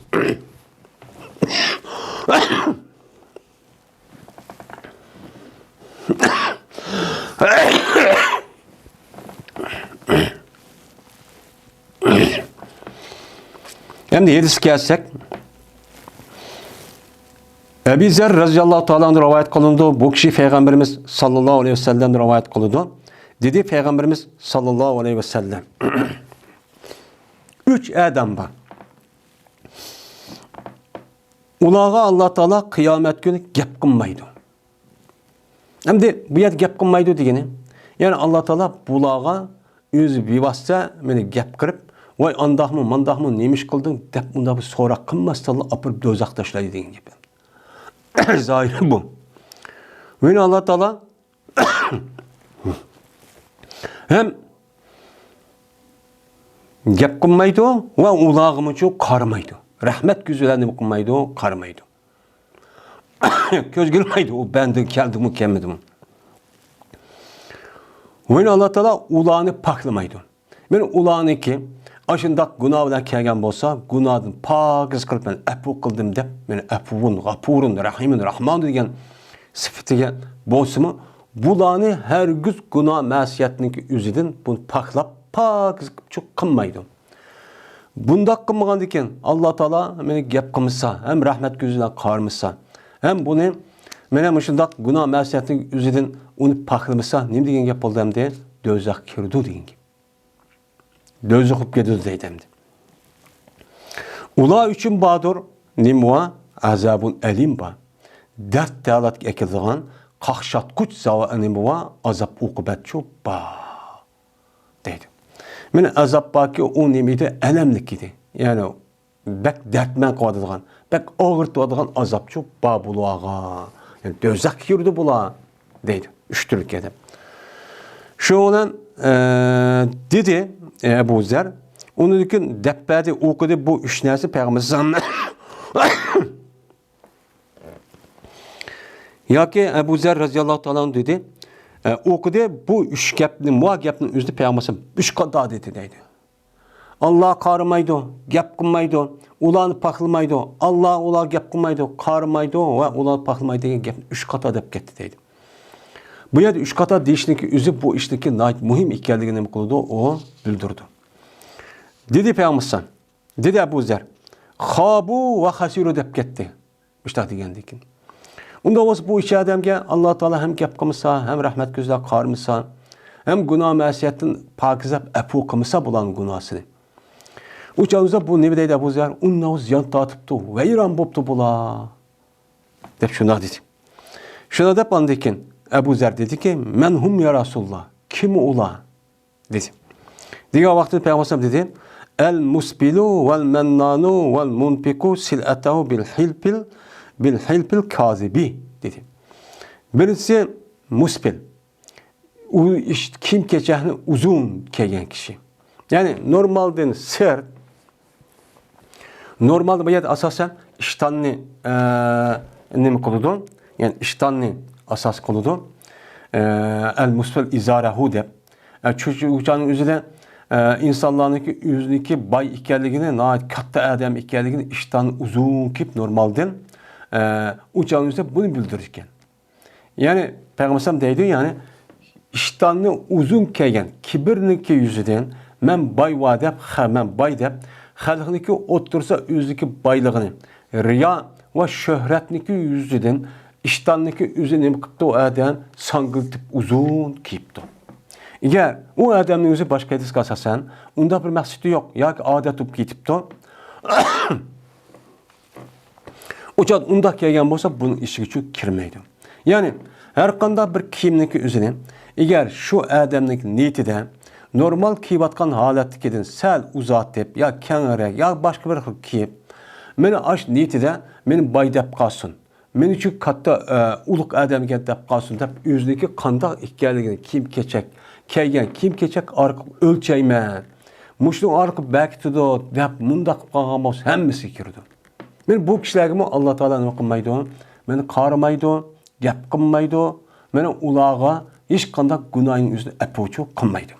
ئەمدى ھەدىسكە كەلسەك، ئەبى زەر رەزىياللاھۇ تائالا ئەنھۇ رىۋايەت قىلىنىدۇ، بۇ كىشى پەيغەمبىرىمىز ساللاللاھۇ ئەلەيھى ۋەسەللەمدىن رىۋايەت قىلىدۇ. دېدى پەيغەمبىرىمىز ساللاللاھۇ ئەلەيھى ۋەسەللەم، ئۈچ ئادەم بار. ئۇلارغا ئاللا تائالا قىيامەت كۈنى گەپ قىلمايدۇ. ئەمدى بۇ يەردە گەپ قىلمايدۇ دېگىنى، يەنى ئاللا تائالا بۇلارغا ئۆزى بىۋاسىتە مېنى گەپ قىلىپ، ۋاي ئانداقمۇ، مانداقمۇ، نېمە ئىش قىلدىڭ دەپ ئۇنداق بىر سوراق قىلماستىنلا ئاپىرىپ دوزاخ تاشلايدۇ دېگەن گەپ. زاھىرى بۇ. يەنى ئاللا تائالا ھەم گەپ قىلمايدۇ ۋە ئۇلارغىمۇچۇ قارىمايدۇ. رەھمەت كۆزى بىلەن نېمە قىلمايدۇ؟ قارىمايدۇ. كۆزگە ئىلمايدۇ، ئۇ بەندە كەلدىمۇ، كەلمىدىمۇ. ۋەينى ئاللا تائالا ئۇلارنى پاكلىمايدۇ. مەن ئۇلارنىكى ئاشۇنداق گۇناھ بىلەن كەلگەن بولسا، گۇناھدىن پاكىز قىلىپ، مەن ئەپۇ قىلدىم دەپ، مەن ئەپۇۋۇن، غەپۇرۇن، رەھىمۇن، رەھمان دېگەن سۈپىتىگە بولسىمۇ، بۇلارنى ھەرگىز گۇناھ مەسىيەتنىڭكى ئۆزىدىن بۇنى پاكلاپ، پاكىز قىلمايدۇ. بۇنداق قىلمىغاندىكىن، ئاللا تائالا مېنى گەپ قىلمىسا، ھەم رەھمەت كۆزى بىلەن قارىمىسا، ھەم بۇنى مەن ھەم مۇشۇنداق گۇناھ مەسىيەتنىڭ ئۆزىدىن ئۇنى پاكلىمىسا، نېمە دېگەن گەپ بولدى ئەمدى؟ دوزاخقا كىرىدۇ دېگەن گەپ. دوزاخ بولۇپ كېتىدۇ دەيدۇ ئەمدى. ئۇلار ئۈچۈن باردۇر، نېمە بار؟ ئازابۇن ئەلىم بار. دەرد دالەتكە ئەكېلىدىغان، قاقشاتقۇچ زاۋا-، نېمە بار؟ ئازاب ئوقۇبەتچۇ بار. دەيدۇ. مانا ئازاب باركى، ئۇ نېمە ئىدى؟ ئەلەملىك ئىدى. يەنى بەك دەردمەن قىلىۋاتىدىغان، بەك ئاغرىتىۋاتىدىغان ئازابچۇ بار بۇلارغا. يەنى دوزاخقا كىرىدۇ بۇلار، دەيدۇ. ئۈچ تۈرلۈك ئادەم. شۇنىڭ بىلەن، ئە، دېدى، ئە، ئەبۇ زەر. ئۇنىڭدىن كېيىن دەپ بەردى، ئوقۇدى بۇ ئۈچ نەرسە پەيغەمبەر ئەلەيھىسسالام. ياكى ئەبۇ زەر رەزىياللاھۇ تائالا ئەنھۇ دېدى، ئە، ئوقۇدى، بۇ ئۈچ گەپنى، مۇ گەپنىڭ ئۆزىنى پەيغەمبەر ئۈچ قاتا دېدى دەيدۇ. ئاللا قارىمايدۇ، گەپ قىلمايدۇ، ئۇلارنى پاكلىمايدۇ، ئاللا ئۇلارغا گەپ قىلمايدۇ، قارىمايدۇ ۋە ئۇلارنى پاكلىمايدۇ دېگەن گەپنى ئۈچ قاتا دەپ كەتتى دەيدۇ. بۇ يەردە ئۈچ قاتا دېيىشنىڭكى ئۆزى بۇ ئىشنىڭكى ناھايىتى مۇھىم ئىكەنلىكىنى نېمە قىلىدۇ؟ ئۇ بىلدۈرىدۇ. دېدى پەيغەمبەر، دېدى ئەبۇ زەر، خابۇ ۋە خەسىرۇ دەپ كەتتى. مۇشۇنداق دېگەندىن كېيىن. ئۇنداق بولسا بۇ ئۈچ ئادەمگە ئاللا تائالا ھەم گەپ قىلمىسا، ھەم رەھمەت كۆزىدە قارىمىسا، ھەم گۇناھ مەسىيەتتىن پاكىزلاپ ئەپۇ قىلمىسا بۇلارنىڭ گۇناھسىنى. ئۇ چاغدا بۇ نېمە دەيدۇ ئەبۇ زەر؟ ئۇنداق زىيان تارتىپتۇ، ۋەيران بوپتۇ بۇلار. دەپ شۇنداق دېدى. شۇنداق دەپ ئاندىن كېيىن ئەبۇ زەر دېدىكى، مەن ھۇم يا رەسۇلۇللا؟ كىم ئۇلار؟ دېدى. دېگەن ۋاقىتتا پەيغەمبەر ئەلەيھىسسالام دېدى، ئەل مۇسبىلۇ ۋەل مەننانۇ ۋەل مۇنپىقۇ سىلئەتەھۇ بىل ھىلپىل، بىل ھىلپىل كازىبى دېدى. بىرىنچىسى مۇسبىل. ئۇ ئىش-، كىيىم كېچەكنى ئۇزۇن كىيگەن كىشى. يەنى نورمالدىن سىرت، نورمالدا بۇ يەردە ئاساسەن ئىشتاننى، ئە، نېمە قىلىدۇ؟ يەنى ئىشتاننى ئاساس قىلىدۇ. ئە، ئەل مۇسبىل ئىزارەھۇ دەپ. ئە، چۈنكى ئۇ چاغنىڭ ئۆزىدە، ئە، ئىنسانلارنىڭكى ئۆزىنىڭكى باي ئىكەنلىكىنى، ناھايىتى كاتتا ئادەم ئىكەنلىكىنى ئىشتاننى ئۇزۇن كىيىپ نورمالدىن، ئە، ئۇ چاغنىڭ ئۆزىدە بۇنى بىلدۈرىدىكەن. يەنى پەيغەمبەر ئەلەيھىسسالام دەيدۇ، يەنى ئىشتاننى ئۇزۇن كىيگەن كىبىرنىڭكى يۈزىدىن، مەن باي ۋە دەپ، خە-، مەن باي دەپ، خەلقنىڭكى ئوتتۇرىسىدا ئۆزىنىڭكى بايلىقىنى، رىيا ۋە شۆھرەتنىڭكى يۈزىدىن ئىشتاننىڭكى ئۆزى نېمە قىپتۇ؟ ئۇ ئادەم ساڭگىلىتىپ ئۇزۇن كىيىپتۇ. ئەگەر ئۇ ئادەمنىڭ ئۆزى باشقا ھەدىسكە ئاساسەن، ئۇنداق بىر مەقسىتى يوق ياكى ئادەت بولۇپ كېتىپتۇ. ئۇ چاغدا ئۇنداق كەلگەن بولسا، بۇنىڭ ئىچىگىچۇ كىرمەيدۇ. يەنى، ھەر قانداق بىر كىيىمنىڭكى ئۆزىنى، ئەگەر شۇ ئادەمنىڭ نىيىتىدە نورمال كىيىۋاتقان ھالەتتىكىدىن سەل ئۇزارتىپ، يا كەڭرەك، يا باشقا بىر خىل كىيىپ، مېنى ئاش نىيىتىدە مېنى باي دەپ قالسۇن، مېنى شۇ كاتتا، ئە، ئۇلۇغ ئادەمگە دەپ قالسۇن دەپ، ئۆزىنىڭكى قانداق ئىكەنلىكىنى، كىيىم-كېچەك، كىيگەن كىيىم-كېچەك ئارقىلىق ئۆلچەيمەن، مۇشۇنىڭ ئارقىلىق بېكىتىدۇ دەپ، مۇنداق قىلىپ قالغان بولسا، ھەممىسىگە كىرىدۇ. مانا بۇ كىشىلەرگىمۇ ئاللا تائالا نېمە قىلمايدۇ؟ مانا قارىمايدۇ، گەپ قىلمايدۇ. مانا ئۇلارغا ھېچقانداق گۇناھنىڭ ئۆزىنى ئەپۇچۇ قىلمايدۇ.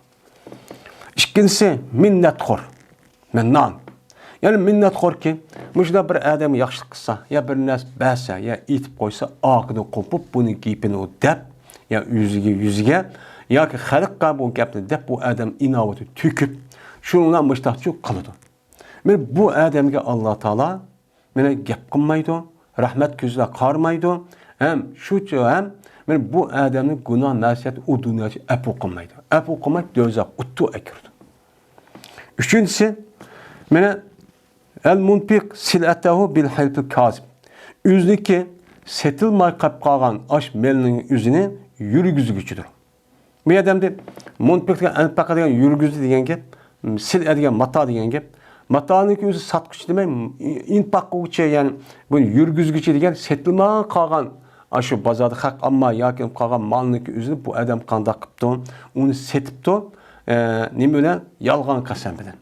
ئىككىنچىسى، مىننەتخور، مەننان. يەنى مىننەتخوركى، مۇشۇنداق بىر ئادەمگە ياخشىلىق قىلسا، يا بىر نەرسە بەرسە، يا ئېيتىپ قويسا، ئارقىدىن قوپۇپ، بۇنىڭ گېپىنى ئۇ دەپ، يا يۈزىگە، يۈزىگە، ياكى خەلققە بۇ گەپنى دەپ، بۇ ئادەم ئىناۋىتى تۆكۈپ، شۇنىڭ بىلەن مۇشتاقچۇ قىلىدۇ. مانا بۇ ئادەمگە ئاللا تائالا مانا گەپ قىلمايدۇ، رەھمەت كۆزىدە قارىمايدۇ، ھەم شۇ ھەم مانا بۇ ئادەمنى گۇناھ مەسىيەت ئۇ دۇنياچە ئەپۇ قىلمايدۇ. ئەپۇ قىلماي، دوزاخ ئوتتۇ ئەكىرىدۇ. ئۈچىنچىسى، مانا، ئەل مۇنپىق سىلئەتەھۇ بىل ھەلپىل كازىب. ئۆزىنىڭكى سېتىلماي قېلىپ قالغان ئاش مېلىنىڭ ئۆزىنى يۈرگۈزگۈچىدۇر. بۇ يەردە ئەمدى مۇنپىق دېگەن، ئەنپەقە دېگەن يۈرگۈزدى دېگەن گەپ، سىلئە دېگەن ماتا دېگەن گەپ. ماتانىڭكى ئۆزى ساتقۇچى دېمەي، ئىنپاق قىلغۇچى، يەنى بۇنى يۈرگۈزگۈچى دېگەن سېتىلماي قالغان، ئاشۇ بازاردا خەق ئالما ياكى قالغان مالنىڭكى ئۆزىنى بۇ ئادەم قانداق قىپتۇ؟ ئۇنى سېتىپتۇ. ئە، نېمە بىلەن؟ يالغان قەسەم بىلەن.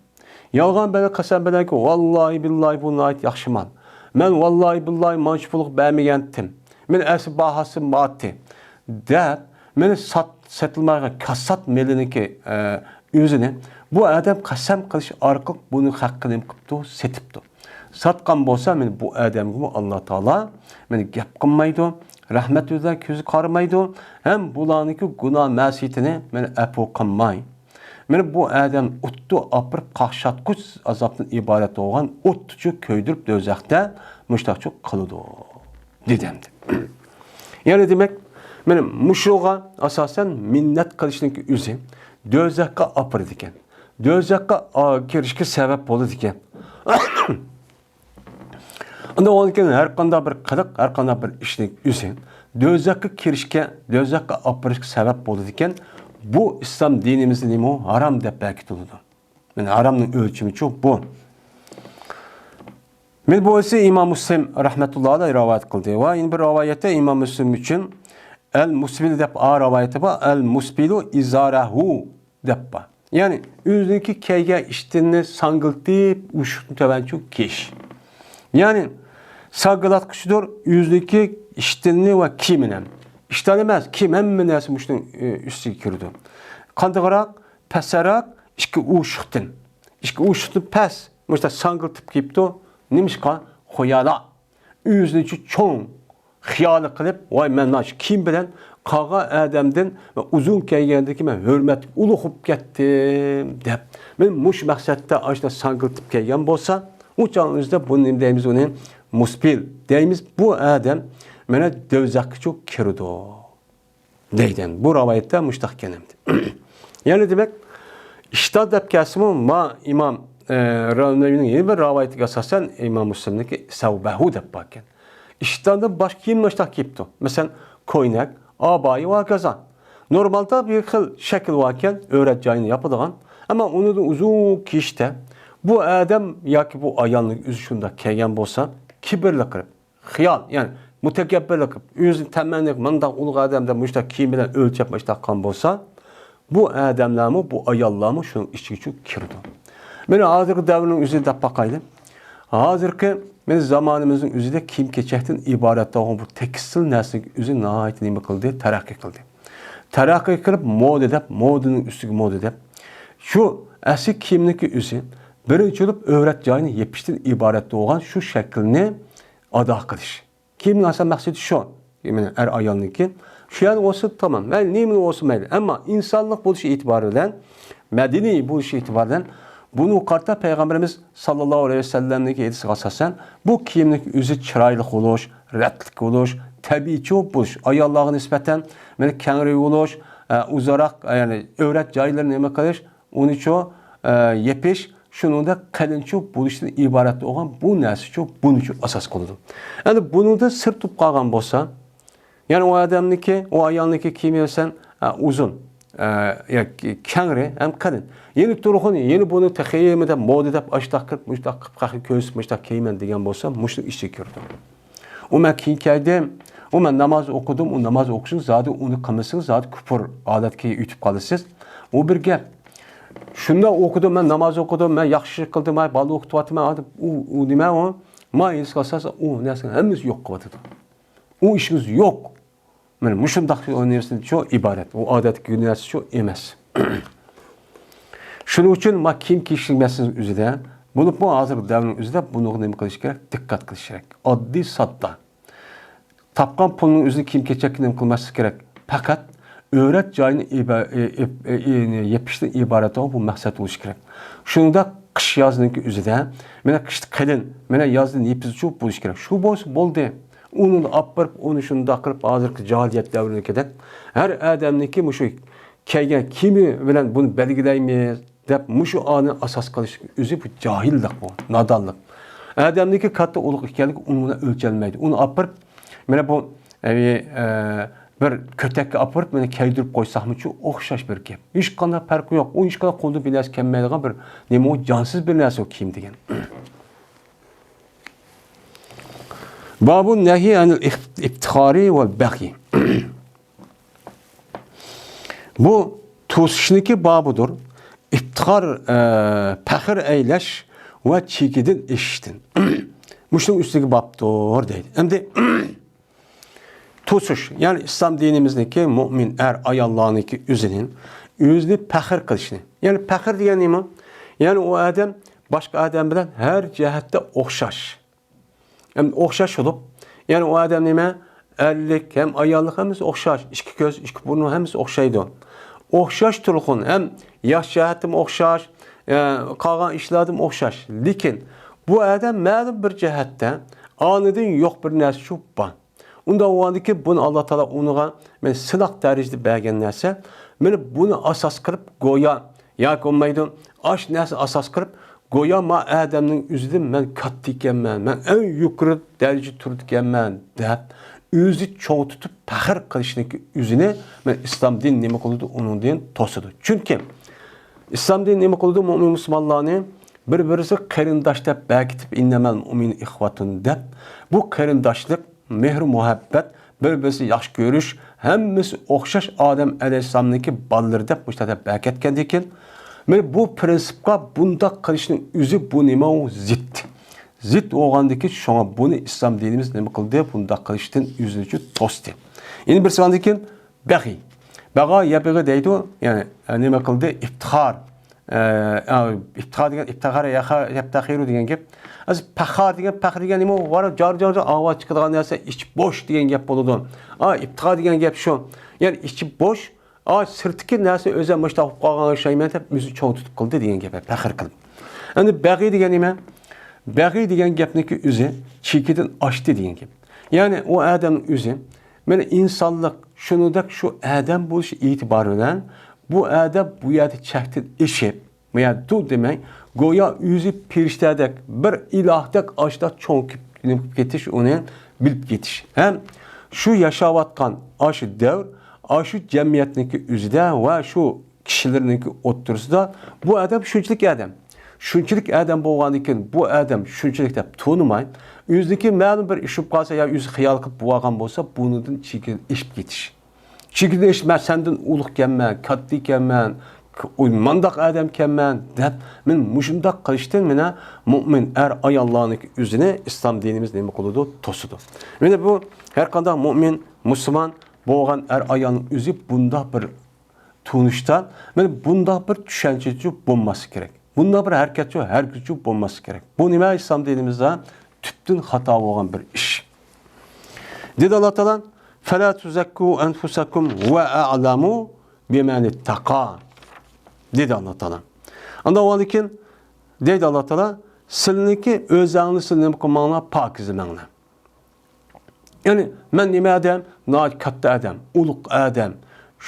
يالغان بىلەن قەسەم بىلەنكى، ۋاللاھى بىللاھى بۇ ناھايىتى ياخشى مال. مەن ۋاللاھى بىللاھى مانچە پۇلغا بەرمىگەنتىم. مەن ئەسلى باھاسى بارتى، دەپ، مانا سات-، سېتىلمايدىغان كاسات مېلىنىڭكى، ئە، ئۆزىنى بۇ ئادەم قەسەم قىلىش ئارقىلىق بۇنى ھەققىنى نېمە قىپتۇ؟ سېتىپتۇ. ساتقان بولسا، مانا بۇ ئادەمگىمۇ ئاللا تائالا مانا گەپ قىلمايدۇ، رەھمەت يۈزىدە كۆزى قارىمايدۇ، ھەم بۇلارنىڭكى گۇناھ مەسىيىتىنى مانا ئەپۇ قىلماي. مانا بۇ ئادەم ئوتتا ئاپىرىپ قاقشاتقۇچ ئازابتىن ئىبارەت بولغان ئوتتىچۇ كۆيدۈرۈپ دوزاختا مۇشتاقچۇ قىلىدۇ، دېدى ئەمدى. يەنى دېمەك، مانا مۇشۇغا ئاساسەن مىننەت قىلىشنىڭ ئۆزى دوزاخقا ئاپىرىدىكەن. دوزاخقا، ئا، كىرىشكە سەۋەب بولىدىكەن. ئۇنداق بولغاندىن كېيىن ھەر قانداق بىر قىلىق، ھەر قانداق بىر ئىشنىڭ ئۆزى دوزاخقا كىرىشكە، دوزاخقا ئاپىرىشقا سەۋەب بولىدىكەن. بۇ ئىسلام دىنىمىزدا نېمە؟ ھارام دەپ بەكىتىلىدۇ. مانا ھارامنىڭ ئۆلچىمىچۇ بۇ. مانا بۇ ئىسى ئىمام مۇسلىم رەھمەتۇللاھى ئەلەيھى رىۋايەت قىلدى. ۋە يەنە بىر رىۋايەتتە ئىمام مۇسلىم ئۈچۈن ئەل مۇسبىل دەپ ئا رىۋايىتى بار، ئەل مۇسبىلۇ ئىزارەھۇ دەپ بار. يەنى ئۆزىنىڭكى كىيگەن ئىشتىنىنى ساڭگىلىتىپ، ئوشۇقتىن تۆۋەنچۇ كىيىش. يەنى ساڭگىلاتقۇچىدۇر ئۆزىنىڭكى ئىشتىنىنى ۋە كىيىمىنى ھەم. ئىشتان ئەمەس، كىيىم ھەممە نەرسە مۇشۇنىڭ، ئۆ، ئۈستىگە كىرىدۇ. قانداقراق؟ پەسرەك ئىككى ئوشۇقتىن. ئىككى ئوشۇقتىن پەس، مۇشۇنداق ساڭگىلىتىپ كىيىپتۇ. نېمىشقا؟ خۇيالا. ئۆزىنى چوڭ خىيالى قىلىپ، ۋاي، مەن مانا شۇ كىيىم بىلەن قالغان ئادەمدىن مەن ئۇزۇن كىيگەندىكىن مەن ھۆرمەتلىك ئۇلۇغ بولۇپ كەتتىم دەپ، مەن مۇشۇ مەقسەتتە ئاشۇنداق ساڭگىلىتىپ كىيگەن بولسا، ئۇ چاغنىڭ ئۆزىدە بۇنى نېمە دەيمىز؟ ئۇنى مۇسبىل دەيمىز. بۇ ئادەم مانا دوزاخقىچۇ كىرىدۇ. دەيدۇ. بۇ رىۋايەتتە مۇشۇنداق ئىكەن ئەمدى. يەنى دېمەك، ئىشتان دەپ كەلسىمۇ، ما ئىمام، ئە، نەۋەۋىنىڭ يەنە بىر رىۋايىتىگە ئاساسەن، ئىمام مۇسلىمنىڭكى سەۋبەھۇ دەپ باركەن. ئىشتاندىن باشقا كىيىم مۇشۇنداق كىيىپتۇ. مەسىلەن، كوينەك، ئابايە ۋە ھاكازا. نورمالدا بىر خىل شەكىل باركەن، ئۆرەت جايىنى ياپىدىغان. ئەمما ئۇنىڭدىن ئۇزۇن كىيىشتە بۇ ئادەم ياكى بۇ ئايالنىڭ ئۆزى شۇنداق كىيگەن بولسا، كىبىرلىك قىلىپ، خىيال، يەنى مۇتەكەببىرلىك قىلىپ، ئۆزىنى تەمەننى قىلىپ، مانداق ئۇلۇغ ئادەم دەپ مۇشۇنداق كىيىم بىلەن ئۆلچەپ مۇشۇنداق قىلغان بولسا، بۇ ئادەملەرمۇ، بۇ ئاياللارمۇ شۇنىڭ ئىچىگە چۈشۈپ كىرىدۇ. مانا ھازىرقى دەۋرنىڭ ئۆزىنى دەپ باقايلى. ھازىرقى مانا زامانىمىزنىڭ ئۆزىدە كىيىم-كېچەكتىن ئىبارەت بولغان بۇ تېكىستىل نەرسىنىڭ ئۆزى ناھايىتى نېمە قىلدى؟ تەرەققىي قىلدى. تەرەققىي قىلىپ، مودا دەپ، مودىنىڭ ئۈستىگە مودا دەپ، شۇ ئەسلى كىيىمنىڭكى ئۆزى بىرىنچى بولۇپ ئۆرەت جايىنى يېپىشتىن ئىبارەت بولغان شۇ شەكىلنى ئادا قىلىش. كىيىمنىڭ ئاساسىي مەقسىتى شۇ. مانا ئەر ئايالنىڭكى. شۇ يەردە بولسا تامام. مەيلى نېمىلا بولسا مەيلى. ئەمما ئىنسانلىق بولۇشى ئېتىبارى بىلەن، مەدەنىي بولۇشى ئېتىبارى بىلەن بۇنىڭغا قارىتا پەيغەمبىرىمىز ساللاللاھۇ ئەلەيھى ۋەسەللەمنىڭكى ھەدىسىگە ئاساسەن، بۇ كىيىمنىڭ ئۆزى چىرايلىق بولۇش، رەتلىك بولۇش، تەبىئىيچۇ بولۇش، ئاياللارغا نىسبەتەن مانا كەڭرى بولۇش، ئە، ئۇزاراق، يەنى ئۆرەت جايلىرىنى نېمە قىلىش، ئۇنىچۇ، ئە، يېپىش، شۇنىڭدەك قېلىنچۇ بولۇشتىن ئىبارەت بولغان بۇ نەرسىچۇ، بۇنىچۇ ئاساس قىلىدۇ. ئەمدى بۇنىڭدا سىر تۇتۇپ قالغان بولسا، يەنى ئۇ ئادەمنىكى، ئۇ ئايالنىكى كىيىمى دېسەم، ئە، ئۇزۇن، ئە، ياكى كەڭرى ھەم قېلىن. يەنە تۇرغۇن، يەنە بۇنى تېخىمۇ دەپ، مودا دەپ، ئاشتاق كىرىپ، مۇشتاق قىلىپ، خەققە كۆرسىتىپ، مۇشتاق كىيىمەن دېگەن بولسا، مۇشۇ ئىچىگە كىرىدۇ. ئۇ مەن كىيىن كىيدىم، ئۇ مەن ناماز ئوقۇدۇم، ئۇ ناماز ئوقۇشنى زادى ئۇنى قىلمىسىڭىز، زادى كۇپۇر ئادەتكە ئۆتۈپ قالىسىز. ئۇ بىر گەپ. شۇنداق ئوقۇدۇم، مەن ناماز ئوقۇدۇم، مەن ياخشى ئىش قىلدىم، ھاي، بالىنى ئوقۇتۇۋاتىمەن، ئادەم، ئۇ، ئۇ نېمە ئۇ؟ ما ئېلىشقا ئاساسەن ئۇ نەرسىنى ھەممىسى يوق قىلىۋاتىدۇ. ئۇ ئىشىڭىز يوق. مانا مۇشۇنداق نېمىسىنچۇ ئىبارەت. ئۇ ئادەتتىكى نەرسىچۇ ئەمەس. شۇنىڭ ئۈچۈن ما كىيىم كىيىشلىك مەسىلىنىڭ ئۆزىدە، بولۇپمۇ ھازىرقى دەۋرنىڭ ئۆزىدە بۇنىڭغا نېمە قىلىش كېرەك؟ دىققەت قىلىش كېرەك. ئاددىي ساددا. تاپقان پۇلنىڭ ئۆزىنى كىيىم كېچەككە نېمە قىلماسلىق كېرەك. پەقەت ئۆرەت جايىنى ئىبا-، ئى-، ئى-، ئى-، ئى-، يېپىشتىن ئىبارەت بولغان بۇ مەقسەت بولۇشى كېرەك. شۇنىڭدەك قىش يازنىڭكى ئۆزىدە، مانا قىشتا قېلىن، مانا يازدا نېپىز چۇ بولۇشى كېرەك. شۇ بولسا بولدى. ئۇنى ئاپىرىپ، ئۇنى شۇنداق قىلىپ، ھازىرقى جاھىلىيەت دەۋرىدىكىدەك ھەر ئادەمنىكى مۇشۇ كىيگەن كىيىمى بىلەن بۇنى بەلگىلەيمىز دەپ، مۇشۇ ئانى ئاساس قىلىش ئۆزى بۇ جاھىللىق بۇ، نادانلىق. ئادەمنىڭكى كاتتا ئۇلۇغ ئىكەنلىكى ئۇنىڭ بىلەن ئۆلچەلمەيدۇ. ئۇنى ئاپىرىپ، مانا بۇ، ئەي، ئە، بىر كۆتەككە ئاپىرىپ، مانا كىيدۈرۈپ قويساقمۇچۇ ئوخشاش بىر گەپ. ھېچقانداق پەرقى يوق. ئۇ ھېچقانداق قولدىن بىر نەرسە كەلمەيدىغان بىر نېمە ئۇ، جانسىز بىر نەرسە ئۇ كىيىم دېگەن. بابۇ نەھي ئەنىل ئىف-، ئىپتىخارى ۋەل بەغي. بۇ توسۇشنىكى بابىدۇر. ئىپتىخار، ئە، پەخىر ئەيلەش ۋە چېكىدىن ئېشىشتىن. مۇشۇنىڭ ئۈستىگە بابتۇر دەيدۇ. ئەمدى توسۇش، يەنى ئىسلام دىنىمىزنىڭكى مۇئمىن ئەر ئاياللارنىڭكى ئۆزىنى، ئۆزىنى پەخىر قىلىشنى. يەنى پەخىر دېگەن نېمە؟ يەنى ئۇ ئادەم باشقا ئادەم بىلەن ھەر جەھەتتە ئوخشاش. ھەم ئوخشاش بولۇپ، يەنى ئۇ ئادەم نېمە؟ ئەرلىك ھەم ئاياللىق ھەممىسى ئوخشاش. ئىككى كۆز، ئىككى بۇرنى ھەممىسى ئوخشايدۇ. ئوخشاش تۇرغۇن ھەم ياش جەھەتتىمۇ ئوخشاش، ئە، قالغان ئىشلاردىمۇ ئوخشاش. لېكىن بۇ ئادەم مەلۇم بىر جەھەتتە ئانىدىن يوق بىر نەرسە شۇ بار. ئۇنداق بولغاندىكىن بۇنى ئاللا تائالا ئۇنىڭغا مانا سىناق دەرىجىدە بەرگەن نەرسە. مانا بۇنى ئاساس قىلىپ گويا ياكى بولمايدۇ، ئاش نەرسە ئاساس قىلىپ، گويا ما ئادەمنىڭ ئۆزىدىن مەن كاتتا ئىكەنمەن، مەن ئەڭ يۇقىرى دەرىجىدە تۇرىدىكەنمەن دەپ، ئۆزى چوڭ تۇتۇپ پەخىر قىلىشنىڭكى ئۆزىنى مانا ئىسلام دىنى نېمە قىلىدۇ؟ ئۇنىڭدىن توسىدۇ. چۈنكى ئىسلام دىنى نېمە قىلىدۇ؟ مۇئمىن مۇسۇلمانلارنى بىر-بىرسى قېرىنداش دەپ بەكىتىپ، ئىننەمەل مۇئمىنۇ ئىخۋەتۇن دەپ، بۇ قېرىنداشلىق، مېھرى مۇھەببەت، بىر-بىرسىنى ياخشى كۆرۈش، ھەممىسى ئوخشاش ئادەم ئەلەيھىسسالامنىڭكى بالىلىرى دەپ مۇشۇنداق دەپ بەكەتكەندىكىن، مانا بۇ پرىنسىپقا بۇنداق قىلىشنىڭ ئۆزى بۇ نېمە ئۇ؟ زىت. زىت بولغاندىكىن شۇڭا بۇنى ئىسلام دىنىمىز نېمە قىلدى؟ بۇنداق قىلىشتىن ئۆزىنى توستى. يەنە بىرسى ئاندىن كېيىن بەغىي. بەغا يەبغى دەيدۇ، يەنى، ئە، نېمە قىلدى؟ ئىپتىخار. ئە، ئە، ئىپتىخار دېگەن، ئىپتىخار يەبتەخىرۇ دېگەن گەپ. ئەز پەخار دېگەن، پەخر دېگەن نېمە؟ ۋارا جار جار جار ئاۋاز چىقىدىغان نەرسە، ئىچى بوش دېگەن گەپ بولىدۇ. ئا، ئىپتىخار دېگەن گەپ شۇ. يەنى ئىچى بوش، ئا، سىرتىكى نەرسە ئۆزى مۇشتاق بولۇپ قالغان ئوخشايمەن دەپ ئۆزىنى چوڭ تۇتۇپ قىلدى دېگەن گەپ، پەخر قىلىپ. ئەمدى بەغىي دېگەن نېمە؟ بەغىي دېگەن گەپنىڭكى ئۆزى چېكىدىن ئاشتى دېگەن گەپ. يەنى ئۇ ئادەمنىڭ ئۆزى، مانا ئىنسانلىق شۇنىڭدەك شۇ ئادەم بولۇش ئېتىبارى بىلەن بۇ ئادەم بۇ يەردە چەكتىن ئېشىپ، بۇ يەردە تۇر دېمەي، گويا ئۆزى پېرىشتەدەك، بىر ئىلاھدەك ئاشتا چوڭ كېتىش، ئۇنى بىلىپ كېتىش. ھەم شۇ ياشاۋاتقان ئاشۇ دەۋر، ئاشۇ جەمئىيەتنىڭكى ئۆزىدە ۋە شۇ كىشىلەرنىڭكى ئوتتۇرىسىدا بۇ ئادەم شۇنچىلىك ئادەم، شۇنچىلىك ئادەم بولغاندىكىن بۇ ئادەم شۇنچىلىك دەپ تونۇماي، ئۆزىنىڭكى مەلۇم بىر ئىش بولۇپ قالسا يا ئۆزى خىيال قىلىپ بولغان بولسا، بۇنىڭدىن چېكىنىپ ئېشىپ كېتىش. چېكىنىپ ئېشىپ، مەن سەندىن ئۇلۇغكەنمەن، كاتتا ئىكەنمەن، مانداق ئادەمكەنمەن دەپ، مەن مۇشۇنداق قىلىشتىن مانا مۇئمىن ئەر ئاياللارنىڭكى ئۆزىنى ئىسلام دىنىمىز نېمە قىلىدۇ؟ توسىدۇ. مانا بۇ ھەر قانداق مۇئمىن، مۇسۇلمان بولغان ئەر ئايالنىڭ ئۆزى بۇنداق بىر تونۇشتا، مانا بۇنداق بىر چۈشەنچىچۇ بولماسلىق كېرەك. بۇنداق بىر ھەرىكەتچۇ ھەرگىزچۇ بولماسلىق كېرەك. بۇ نېمە؟ ئىسلام دىنىمىزدا تۈپتىن خاتا بولغان بىر ئىش. دېدى ئاللا تائالا، فلا تزكوا أنفسكم هو أعلم بمن اتقى. دېدى ئاللا تائالا. ئاندىن كېيىن دەيدۇ ئاللا تائالا، سىلىنىڭكى ئۆزەڭنى سىلى نېمە قىلماڭلار، پاكىزلىمەڭلار. يەنى، مەن نېمە ئادەم؟ ناھايىتى كاتتا ئادەم، ئۇلۇغ ئادەم،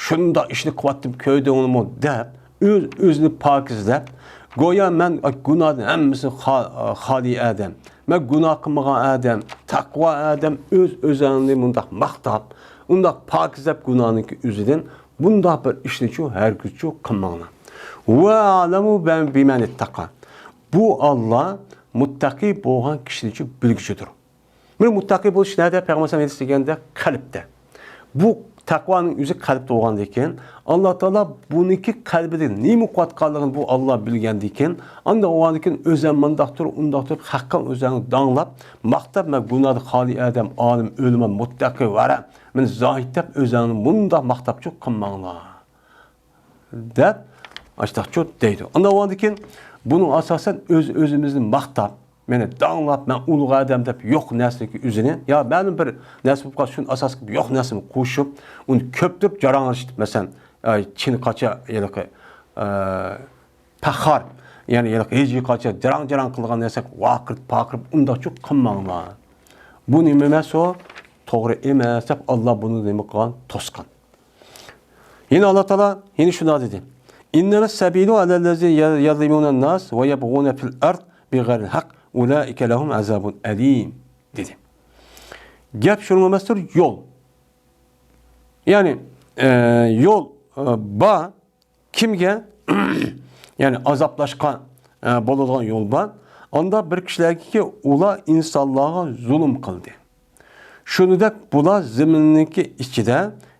شۇنداق ئىشنى قىلىۋاتتىم، كۆردۈڭلىمۇ دەپ، ئۆز-، ئۆزىنى پاكىزلەپ، گويا مەن گۇناھتىن ھەممىسى خا-، خالىي ئادەم، مەن گۇناھ قىلمىغان ئادەم، تەقۋا ئادەم، ئۆز-ئۆزۈڭنى مۇنداق ماختاپ، ئۇنداق پاكىز دەپ گۇناھنىڭكى ئۆزىدىن بۇنداق بىر ئىشنىچۇ ھەرگىزچۇ قىلماڭلار. ۋە ئەلەمۇ بىمەن ئىتتەقا. بۇ ئاللا مۇتتەقى بولغان كىشىنىچۇ بىلگۈچىدۇر. بىر مۇتتەقى بولۇش نەدە؟ پەيغەمبەر ئەلەيھىسسالام ھەدىس دېگەندە قەلبتە. بۇ تەقۋانىڭ ئۆزى قەلبتە بولغاندىكىن، ئاللا تائالا بۇنىڭكى قەلبىدە نېمە قىلىۋاتقانلىقىنى بۇ ئاللا بىلگەندىكىن، ئاندىن ئۇنىڭدىن كېيىن ئۆزۈڭ مۇنداقتۇر، ئۇنداقتۇر، ھەققىڭ ئۆزۈڭنى داڭلاپ، ماختاپ، مەن گۇناھتىن خالىي ئادەم، ئالىم، ئۆلىما، مۇتتەقى، ۋەرە، مەن زاھىد دەپ ئۆزۈڭنى مۇنداق ماختاپچۇ قىلماڭلار. دەپ، ئاشتاقچۇ دەيدۇ. ئاندىن ئۇنىڭدىن كېيىن بۇنىڭ ئاساسەن ئۆز-ئۆزىمىزنى ماختاپ، مېنى داڭلاپ، مەن ئۇلۇغ ئادەم دەپ يوق نەرسىنىڭكى ئۆزىنى، يا مەلۇم بىر نەرسە بولۇپ قالسا، شۇنى ئاساس قىلىپ يوق نەرسىنى قوشۇپ، ئۇنى كۆپتۈرۈپ جاراڭلىشىپ، مەسىلەن، ئاي، چىنى قاچا ھېلىقى، ئە، پەخار، يەنى ھېلىقى ھىجى قاچا جاراڭ-جاراڭ قىلغان نەرسە ۋارقىراپ-پارقىراپ ئۇنداقچۇ قىلماڭلار. بۇ نېمە ئەمەس ئۇ؟ توغرا ئەمەس دەپ ئاللا بۇنى نېمە قىلغان؟ توسقان. يەنە ئاللا تائالا يەنە شۇنداق دېدى. «إنما السبيل على الذين يظلمون الناس ويبغون في الأرض بغير الحق أولئك لهم عذاب أليم» دېدى. گەپ شۇنىڭ ئەمەستۇر، يول. يەنى، ئە، يول، ئە، بار. كىمگە، يەنى ئازابلاشقا، ئە، بولىدىغان يول بار. ئاندا بىر كىشىلەرگىكى ئۇلار ئىنسانلارغا زۇلۇم قىلدى. شۇنىدەك بۇلار زېمىننىڭكى ئىچىدە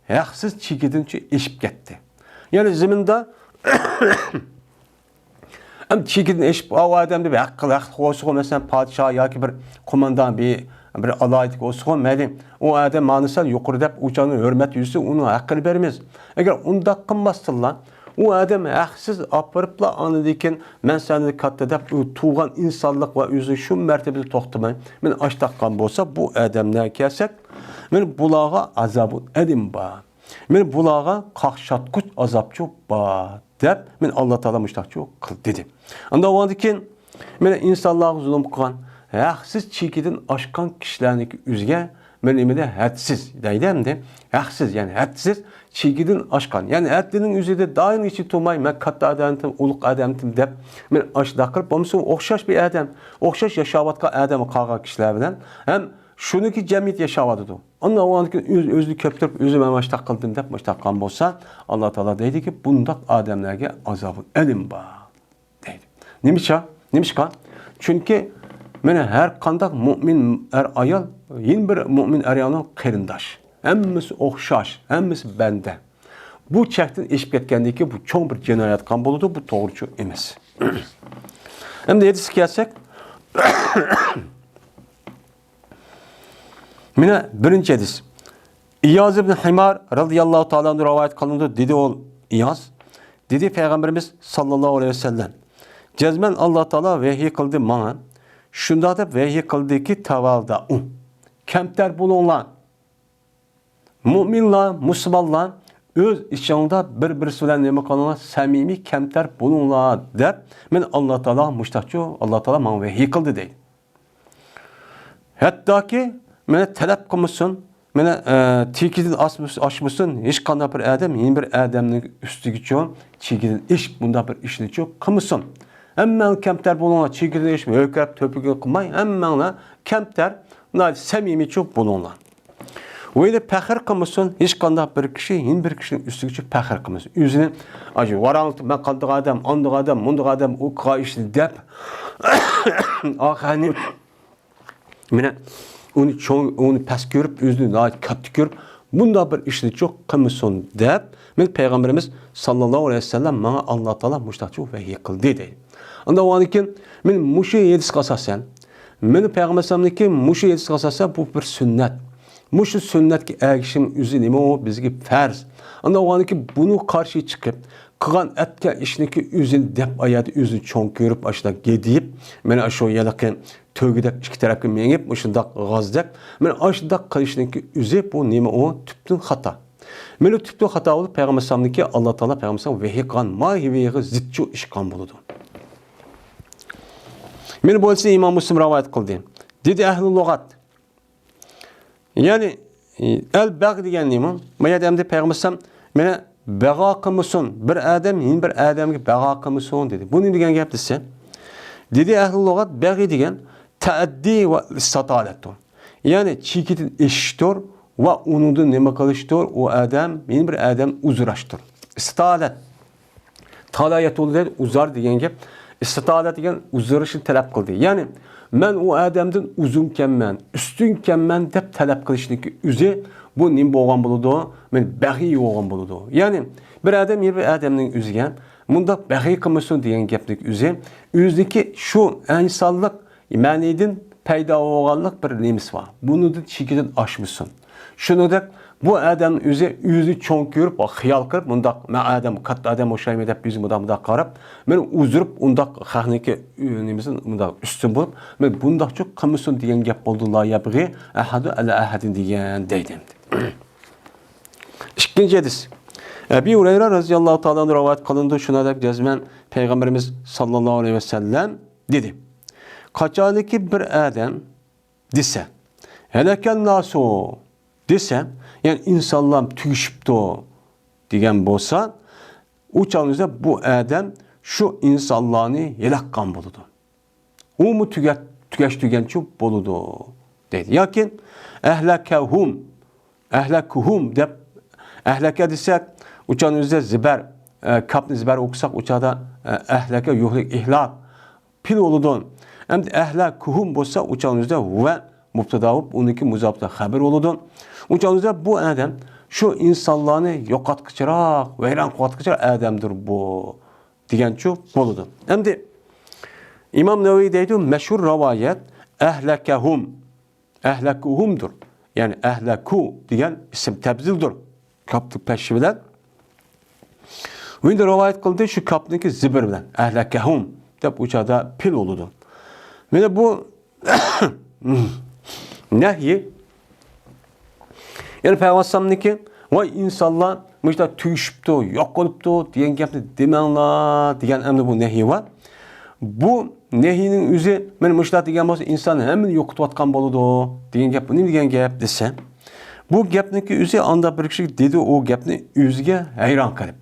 ھەقسىز چېكىدىن ئېشىپ كەتتى. يەنى زېمىندا ئەمدى چېكىدىن ئېشىپ، ئاۋۇ ئادەم دەپ ھەق قىل، ھەقلىق بولسىغۇ، مەسىلەن، پادىشاھ ياكى بىر قوماندان، بىر، بىر ئالاھىدىلىك بولسىغۇ، مەيلى، ئۇ ئادەم مانا سەل يۇقىرى دەپ، ئۇ چاغنى ھۆرمەت يۈزىسى ئۇنىڭ ھەققىنى بېرىمىز. ئەگەر ئۇنداق قىلماستىنلا، ئۇ ئادەم ھەقسىز ئاپىرىپلا، ئاندىن كېيىن مەن سەندىن كاتتا دەپ، ئۇ تۇغان ئىنسانلىق ۋە ئۆزىنى شۇ مەرتىبىدە توختىماي، مېنى ئاشتاققان بولسا، بۇ ئادەملەرگە كەلسەك، مېنى بۇلارغا ئازابۇ ئەلىم بار. مېنى بۇلارغا قاقشاتقۇچ ئازابچۇ بار، دەپ، مېنى ئاللا تائالا مۇشتاقچۇ قىل، دېدى. ئاندا ئۇنىڭدىن كېيىن، مېنى ئىنسانلارغا زۇلۇم قىلغان، ھەقسىز چېكىدىن ئاشقان كىشىلەرنىڭكى ئۆزىگە، مېنى نېمىدە ھەدسىز دەيدۇ ئەمدى. ھەقسىز، يەنى ھەدسىز، چېكىدىن ئاشقان. يەنى ھەددىنىڭ ئۆزىدە دائىم ئىچىدە تۇرماي، مەن كاتتا ئادەمتىم، ئۇلۇغ ئادەمتىم دەپ، مېنى ئاشۇنداق قىلىپ، بولمىسا ئوخشاش بىر ئادەم، ئوخشاش ياشاۋاتقان ئادەم قالغان كىشىلەر بىلەن ھەم شۇنىڭكى جەمئىيەت ياشاۋاتىدۇ. ئاندىن ئۇنىڭدىن كېيىن ئۆز-، ئۆزىنى كۆپتۈرۈپ، ئۆزى مەن ماشتاق قىلدىم دەپ ماشتاق قىلغان بولسا، ئاللا تائالا دەيدىكى، بۇنداق ئادەملەرگە ئازابۇ ئەلىم بار، دەيدۇ. نېمىشقا؟ نېمىشقا؟ چۈنكى مانا ھەر قانداق مۇئمىن ئەر-ئايال يەنە بىر مۇئمىن ئەر-ئايالنىڭ قېرىنداش. ھەممىسى ئوخشاش، ھەممىسى بەندە. بۇ چەكتىن ئېشىپ كەتكەندىن كېيىن بۇ چوڭ بىر جىنايەت قىلغان بولىدۇ، بۇ توغرىچۇ ئەمەس. ئەمدى ھەدىسكە كەلسەك، مانا بىرىنچى ھەدىس. ئىياز ئىبن ھىمار رەزىياللاھۇ تائالا ئەنھۇ رىۋايەت قىلىنىدۇ، دېدى ئۇ ئىياز. دېدى پەيغەمبىرىمىز ساللاللاھۇ ئەلەيھى ۋەسەللەم، جەزمەن ئاللا تائالا ۋەھىي قىلدى ماڭا. شۇنداق دەپ ۋەھىي قىلدىكى، تەۋەلدەئۇ، كەمتەر بولۇڭلار. مۇئمىنلار، مۇسۇلمانلار، ئۆز ئىچىڭلاردا بىر-بىرسى بىلەن نېمە قىلىڭلار؟ سەمىمىي، كەمتەر بولۇڭلار، دەپ مانا ئاللا تائالا مۇشتاقچۇ، ئاللا تائالا ماڭا ۋەھىي قىلدى، دەيدۇ. ھەتتاكى مانا تەلەپ قىلمىسۇن، مانا، ئە، چېكىدىن ئاس-، ئاشمىسۇن، ھېچقانداق بىر ئادەم يەنە بىر ئادەمنىڭ ئۈستىگىچۇ چېكىدىن ئېشىپ، بۇنداق بىر ئىشنىچۇ قىلمىسۇن. ھەممەڭلار كەمتەر بولۇڭلار، چېكىدىن ئېشىپ، ھۆركەپ، تۆپىگە قىلماي، ھەممەڭلار كەمتەر، ناھايىتى سەمىمىيچۇ بولۇڭلار. ۋە يەنە پەخىر قىلمىسۇن، ھېچقانداق بىر كىشى يەنە بىر كىشىنىڭ ئۈستىگىچە پەخىر قىلمىسۇن. ئۆزىنى، ئاجۇ، ۋاراڭلىتىپ، مەن قانداق ئادەم، ئانداق ئادەم، مۇنداق ئادەم، ئۇ قىلغان ئىشنى دەپ، ئاخىرى مانا ئۇنى چوڭ، ئۇنى پەس كۆرۈپ، ئۆزىنى ناھايىتى كاتتا كۆرۈپ، بۇنداق بىر ئىشنىچۇ قىلمىسۇن دەپ، مانا پەيغەمبىرىمىز ساللاللاھۇ ئەلەيھى ۋەسەللەم ماڭا ئاللا تائالا مۇشتاقچۇ ۋەھىي قىلدى، دەيدۇ. ئاندىن ئۇنىڭدىن كېيىن، مانا مۇشۇ ھەدىسكە ئاساسەن، مانا پەيغەمبەر ئەلەيھىسسالامنىڭكى مۇشۇ ھەدىسىگە ئاساسەن، بۇ بىر سۈننەت. مۇشۇ سۈننەتكە ئەگىشىش ئۆزى نېمە ئۇ؟ بىزگە پەرز. ئاندىن ئۇنىڭدىن كېيىن بۇنىڭغا قارشى چىقىپ، قىلغان ئەتكەن ئىشنىڭكى ئۆزىنى دەپ، ئايەتتە ئۆزىنى چوڭ كۆرۈپ، ئاشۇنداق گىدىيىپ، مانا شۇ ھېلىقى تۆگىدەك ئىككى تەرەپكە مېڭىپ، مۇشۇنداق غازدەك، مانا ئاشۇنداق قىلىشنىڭكى ئۆزى بۇ نېمە ئۇ؟ تۈپتىن خاتا. مانا تۈپتىن خاتا بولۇپ، پەيغەمبەر ئەلەيھىسسالامنىڭكى ئاللا تائالا پەيغەمبەر ئەلەيھىسسالام ۋەھىي قىلغان ماھىيىغا زىتچۇ ئىش قىلغان بولىدۇ. مانا بۇ ھەدىسنى ئىمام مۇسلىم رىۋايەت قىلدى. دېدى ئەھلى لۇغەت. يەنى، ئەل بەغ دېگەن نېمە؟ ما يەردە ئەمدى پەيغەمبەر ئەلەيھىسسالام مانا بەغا قىلمىسۇن، بىر ئادەم يەنە بىر ئادەمگە بەغا قىلمىسۇن دېدى. بۇ نېمە دېگەن گەپ دېسە، دېدى ئەھلى لۇغەت، بەغى دېگەن تەئەددى ۋە ئىستىتالەتتۇر. يەنى چېكىدىن ئېشىشتۇر ۋە ئۇنىڭدىن نېمە قىلىشتۇر؟ ئۇ ئادەم يەنە بىر ئادەم ئۇزراشتۇر. ئىستىتالەت. تالا يەتۇلۇ دەيدۇ، ئۇزار دېگەن گەپ. ئىستىتالەت دېگەن ئۇزىرىشنى تەلەپ قىلدى. يەنى، مەن ئۇ ئادەمدىن ئۇزۇنكەنمەن، ئۈستۈنكەنمەن دەپ تەلەپ قىلىشنىڭكى ئۆزى، بۇ نېمە بولغان بولىدۇ؟ مەن بەغىي بولغان بولىدۇ. يەنى، بىر ئادەم يەنە بىر ئادەمنىڭ ئۆزىگە مۇنداق بەغىي قىلمىسۇن دېگەن گەپنىڭ ئۆزى، ئۆزىدىكى شۇ ئىنسانلىق مەنىدىن پەيدا بولغانلىق بىر نېمىسى بار. بۇنىڭدىن چېكىدىن ئاشمىسۇن. شۇنىڭدەك بۇ ئادەم ئۆزى، ئۆزىنى چوڭ كۆرۈپ، خىيال قىلىپ، مۇنداق، مەن ئادەم، كاتتا ئادەم ئوخشايمەن دەپ ئۆزى مۇنداق، مۇنداق قاراپ، مەن ئۇزۇرۇپ ئۇنداق خەقنىڭكى، ئۆ، نېمىسىدىن مۇنداق ئۈستۈن بولۇپ، مەن بۇنداقچۇ قىلمىسۇن دېگەن گەپ بولىدۇ، لا يەبغى ئەھەدۇ ئەلا ئەھەدىن دېگەن دەيدۇ. ئىككىنچى ھەدىس. ئەبى ھۇرەيرە رەزىياللاھۇ تائالا ئەنھۇ رىۋايەت قىلىنىدۇ، شۇنىڭدەك جەزمەن پەيغەمبىرىمىز ساللاللاھۇ ئەلەيھى ۋەسەللەم دېدى. قاچانكى بىر ئادەم دېسە، ھەلەكەن ناسۇ دېسە، يەنى ئىنسانلار تۈگىشىپتۇ دېگەن بولسا، ئۇ چاغنىڭدا بۇ ئادەم شۇ ئىنسانلارنى ھېلىق قىلغان بولىدۇ. ئۇمۇ تۈگەت-، تۈگەش تۈگەنچۇ بولىدۇ دەيدۇ. ياكى ئەھلەكەھۇم، ئەھلەكۇھۇم دەپ، ئەھلەكە دېسەك، ئۇ چاغنىڭدا زىبەر، ئە، كاپنى زىبەر ئوقۇساق، ئۇ چاغدا، ئە، ئەھلەكە يۇھلىك ئىھلاك، پېئىل بولىدۇ. ئەمدى ئەھلەكۇھۇم بولسا، ئۇ چاغنىڭدا ۋە مۇبتادا بولۇپ، ئۇنىڭكى مۇزاپتا خەبەر بولىدۇ. ئۇ چاغنىڭدا بۇ ئادەم شۇ ئىنسانلارنى يوقاتقۇچىراق، ۋەيران قىلىۋاتقۇچىراق ئادەمدۇر بۇ دېگەنچۇ بولىدۇ. ئەمدى ئىمام نەۋەۋى دەيدۇ، مەشھۇر رىۋايەت ئەھلەكەھۇم، ئەھلەكۇھۇمدۇر. يەنى ئەھلەكۇ دېگەن ئىسىم تەبدىلدۇر. كاپتىن پەششى بىلەن. ئۇ ئەمدى رىۋايەت قىلدى شۇ كاپنىڭكى زىبىر بىلەن. ئەھلەكەھۇم دەپ ئۇ چاغدا پېئىل بولىدۇ. مانا بۇ نەھيى. يەنى پەيغەمبەر ئەلەيھىسسالامنىڭكى، ۋاي ئىنسانلار مۇشۇنداق تۈگىشىپتۇ، يوق بولۇپتۇ دېگەن گەپنى دېمەڭلار دېگەن ئەمدى بۇ نەھيى بار. بۇ نەھيىنىڭ ئۆزى، مانا مۇشۇنداق دېگەن بولسا، ئىنسان ھەممىنى يوقىتىۋاتقان بولىدۇ دېگەن گەپ. بۇ نېمە دېگەن گەپ دېسە، بۇ گەپنىڭكى ئۆزى ئانداق بىر كىشى دېدى، ئۇ گەپنى ئۆزىگە ھەيران قېلىپ.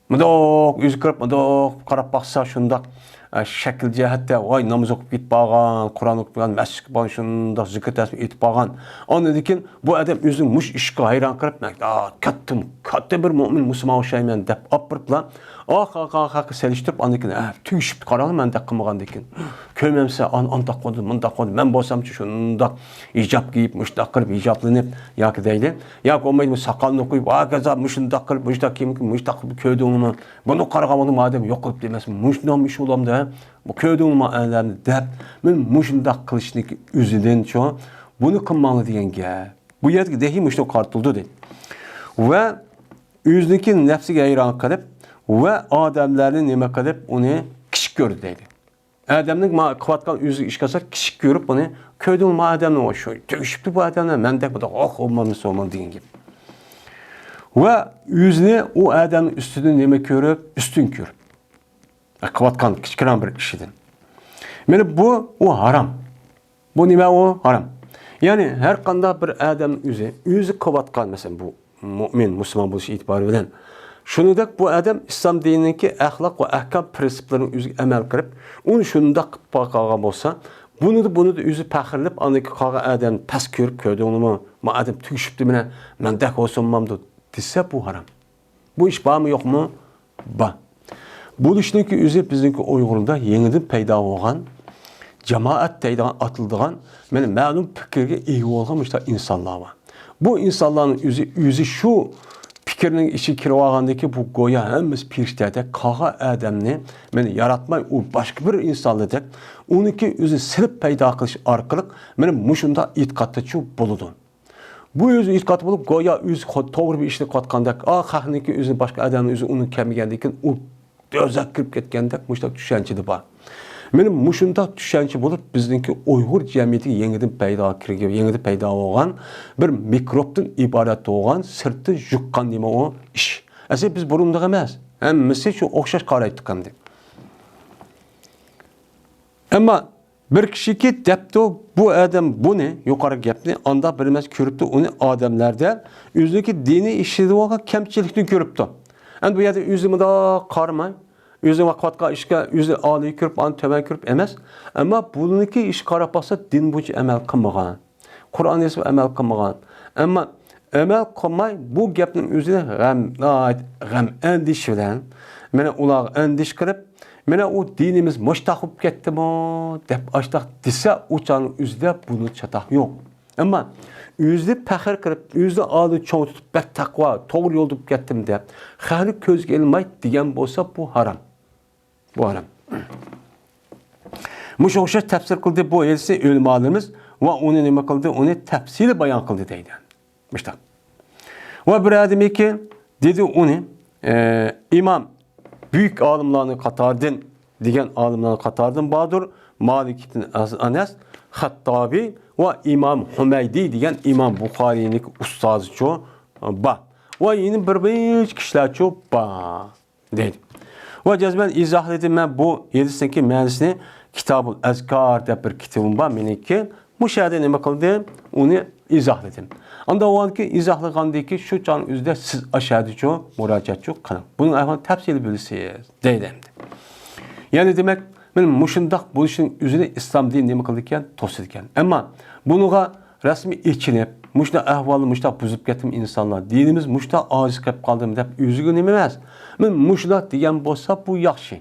مۇنداق ئۆزى كىرىپ، مۇنداق قاراپ باقسا، شۇنداق، ئە، شەكىل جەھەتتە، ۋاي، ناماز ئوقۇپ كېتىپ بارغان، قۇرئان ئوقۇپ بارغان، مەسچىتكە بارغان، شۇنداق زىكىر تەسبىھ ئېيتىپ بارغان. ئاندىن كېيىن بۇ ئادەم ئۆزىنىڭ مۇشۇ ئىشقا ھەيران قېلىپ، مەن، ئا، كاتتا، كاتتا بىر مۆمىن مۇسۇلمان ئوخشايمەن دەپ ئاپىرىپلا، ئا، خەققە سېلىشتۇرۇپ، ئاندىن كېيىن، ھە، تۈگىشىپتۇ، قاراڭ، مەن دەپ قىلمىغاندىن كېيىن. كۆرمەمسە، ئان-، ئانداق قىلدى، مۇنداق قىلدى، مەن بولسامچۇ شۇنداق ھىجاب كىيىپ، مۇشۇنداق قىلىپ، ھىجابلىنىپ، ياكى دەيلى، ياكى بولمايدۇ، ساقالنى قويۇپ، ھاكازا مۇشۇنداق قىلىپ، مۇشۇنداق كىيىم كىيىپ، مۇشۇنداق قىلىپ كۆردۈڭمۇ؟ بۇنى قارىغان بولدۇم، ئادەم يوقىلىپ دېمەسمۇ، مۇشۇنداق ئىش بولامدۇ، ھە؟ بۇ كۆردۈڭمۇ ئادەمنى دەپ، مەن مۇشۇنداق قىلىشنىڭ ئۆزىدىنچۇ، بۇنى قىلماڭلار دېگەن گەپ. بۇ يەردىكى نەھيى مۇشۇنى قارىتىلدى دەيدۇ. ۋە ئۆزىنىڭكى نەپسىگە ھەيران قېلىپ ۋە ئادەملەرنى نېمە قىلىپ، ئۇنى كىچىك كۆردى دەيدۇ. ئادەمنىڭ ما قىلىۋاتقان ئۆزىگە ئىش قىلسا، كىچىك كۆرۈپ، ئۇنى كۆردۈڭمۇ ئادەمنى، شۇ تۈگىشىپتۇ بۇ ئادەملەر، مەندەك بۇنداق، ئوھ، بولمامدۇ، بولمامدۇ دېگەن گەپ. ۋە ئۆزىنى ئۇ ئادەمنىڭ ئۈستىدىن نېمە كۆرۈپ، ئۈستۈن كۆرۈپ. قىلىۋاتقان كىچىككىنە بىر ئىشىدىن. مانا بۇ، ئۇ ھارام. بۇ نېمە ئۇ؟ ھارام. يەنى ھەر قانداق بىر ئادەم ئۆزى، ئۆزى قىلىۋاتقان، مەسىلەن، بۇ مۆمىن، مۇسۇلمان بولۇش ئېتىبارى بىلەن. شۇنىڭدەك بۇ ئادەم ئىسلام دىنىنىڭكى ئەخلاق ۋە ئەھكام پرىنسىپلىرىنىڭ ئۆزىگە ئەمەل قىلىپ، ئۇنى شۇنداق قىلىپ قالغان بولسا، بۇنىدا، بۇنىدا ئۆزى پەخىرلىنىپ، ئاندىن كېيىن قالغان ئادەمنى پەس كۆرۈپ، كۆردۈڭلىمۇ، ما ئادەم تۈگىشىپتۇ مانا، مەندەك بولسۇنمامدۇ دېسە، بۇ ھارام. بۇ ئىش بارمۇ، يوقمۇ؟ بار. بولۇشنىڭكى ئۆزى بىزنىڭكى ئۇيغۇردا يېڭىدىن پەيدا بولغان، جامائەت دەيدىغان، ئاتىلىدىغان، مانا، مەلۇم پىكىرگە ئىگە بولغان مۇشۇنداق ئىنسانلار بار. بۇ ئىنسانلارنىڭ ئۆزى، ئۆزى شۇ پىكىرنىڭ ئىچىگە كىرىۋالغاندىكى بۇ گويا ھەممىسى پېرىشتەدەك قالغان ئادەمنى، مانا، ياراتماي، ئۇ باشقا بىر ئىنسانلاردەك ئۇنىڭكى ئۆزىنى سېلىپ پەيدا قىلىش ئارقىلىق، مانا، مۇشۇنداق ئېتىقادتىچۇ بولىدۇ. بۇ ئۆزى ئېتىقاد بولۇپ، گويا ئۆزى خو-، توغرا بىر ئىشنى قىلىۋاتقاندەك، ئا، خەقنىڭكى ئۆزىنى، باشقا ئادەمنىڭ ئۆزى ئۇنىڭ كەلمىگەندىن كېيىن ئۇ دوزاخقا كىرىپ كەتكەندەك مۇشۇنداق چۈشەنچىدە بار. مانا مۇشۇنداق چۈشەنچە بولۇپ، بىزنىڭكى ئۇيغۇر جەمئىيىتىگە يېڭىدىن پەيدا كىرگەن، يېڭىدىن پەيدا بولغان بىر مىكروبتىن ئىبارەت بولغان سىرتتىن يۇققان نېمە ئۇ ئىش. ئەسلى بىز بۇرۇنداق ئەمەس. ھەممىسى شۇ ئوخشاش قارايتتۇق ئەمدى. ئەمما بىر كىشىكى دەپتۇ، بۇ ئادەم بۇنى، يۇقىرى گەپنى، ئانداق بىر ئەمەس كۆرۈپتۇ، ئۇنى ئادەملەردە ئۆزىنىڭكى دىنىي ئىشىدە بولغان كەمچىلىكنى كۆرۈپتۇ. ئەمدى بۇ يەردە ئۆزى مۇنداق قارىماي، ئۆزى قىلىۋاتقان ئىشقا ئۆزى ئالىي كۆرۈپ، ئانى تۆۋەن كۆرۈپ ئەمەس، ئەمما بۇنىڭكى ئىشقا قاراپ باقسا، دىن بويىچە ئەمەل قىلمىغان. قۇرئان ھېسابى ئەمەل قىلمىغان. ئەمما ئەمەل قىلماي، بۇ گەپنىڭ ئۆزىنى غەم، غەم ئەندىشە بىلەن، مانا ئۇلارغا ئەندىشە قىلىپ، مانا ئۇ دىنىمىز مۇشتاق بولۇپ كەتتىمۇ دەپ ئاشتاق دېسە، ئۇ چاغنىڭ ئۆزىدە بۇنىڭ چاتاق يوق. ئەمما ئۆزىنى پەخىر قىلىپ، ئۆزىنى ئالدىدا چوڭ تۇتۇپ، بەك تەقۋا، توغرا يولدا بولۇپ كەتتىم دەپ، خەقنى كۆزگە ئىلماي دېگەن بولسا، بۇ ھارام. بۇ ھارام. مۇشۇ ئوخشاش تەپسىر قىلدى بۇ ھەدىسنى ئۆلىمالىرىمىز ۋە ئۇنى نېمە قىلدى؟ ئۇنى تەپسىلىي بايان قىلدى دەيدۇ. مۇشتاق. ۋە بىر ئادەمكى دېدى ئۇنى، ئە، ئىمام، بۈيۈك ئالىملارنىڭ قاتارىدىن، دېگەن ئالىملارنىڭ قاتارىدىن باردۇر. مالىك ئىبن ئەنەس، خەتتابى ۋە ئىمام ھۇمەيدى دېگەن ئىمام بۇخارىينىڭ ئۇستازىچۇ بار. ۋە يەنە بىر نەچچە كىشىلەرچۇ بار. دەيدۇ. ۋە جەزمەن ئىزاھلىدىم مەن بۇ ھەدىسنىڭكى مەنىسىنى، كىتابۇل ئەزكار دەپ بىر كىتابىم بار مېنىڭكى. مۇشۇ يەردە نېمە قىلدىم؟ ئۇنى ئىزاھلىدىم. ئاندا ئۇنىڭكى ئىزاھلىغاندىن كېيىن شۇ چاغنىڭ ئۆزىدە سىز ئاشۇ يەردىچۇ مۇراجىئەتچۇ قىلىڭ. بۇنىڭ ئەھۋالىنى تەپسىلىي بىلىسىز، دەيدۇ ئەمدى. يەنى دېمەك، مانا مۇشۇنداق بولۇشنىڭ ئۆزىنى ئىسلام دىنى نېمە قىلىدىكەن؟ توسىدىكەن. ئەمما بۇنىڭغا رەسمىي ئېچىنىپ، مۇشۇنداق ئەھۋالدا مۇشۇنداق بۇزۇپ كەتتىم ئىنسانلار، دىنىمىز مۇشۇنداق ئاجىز قېلىپ قالدىمۇ دەپ ئۆزىگە نېمە ئەمەس. مانا مۇشۇنداق دېگەن بولسا بۇ ياخشى.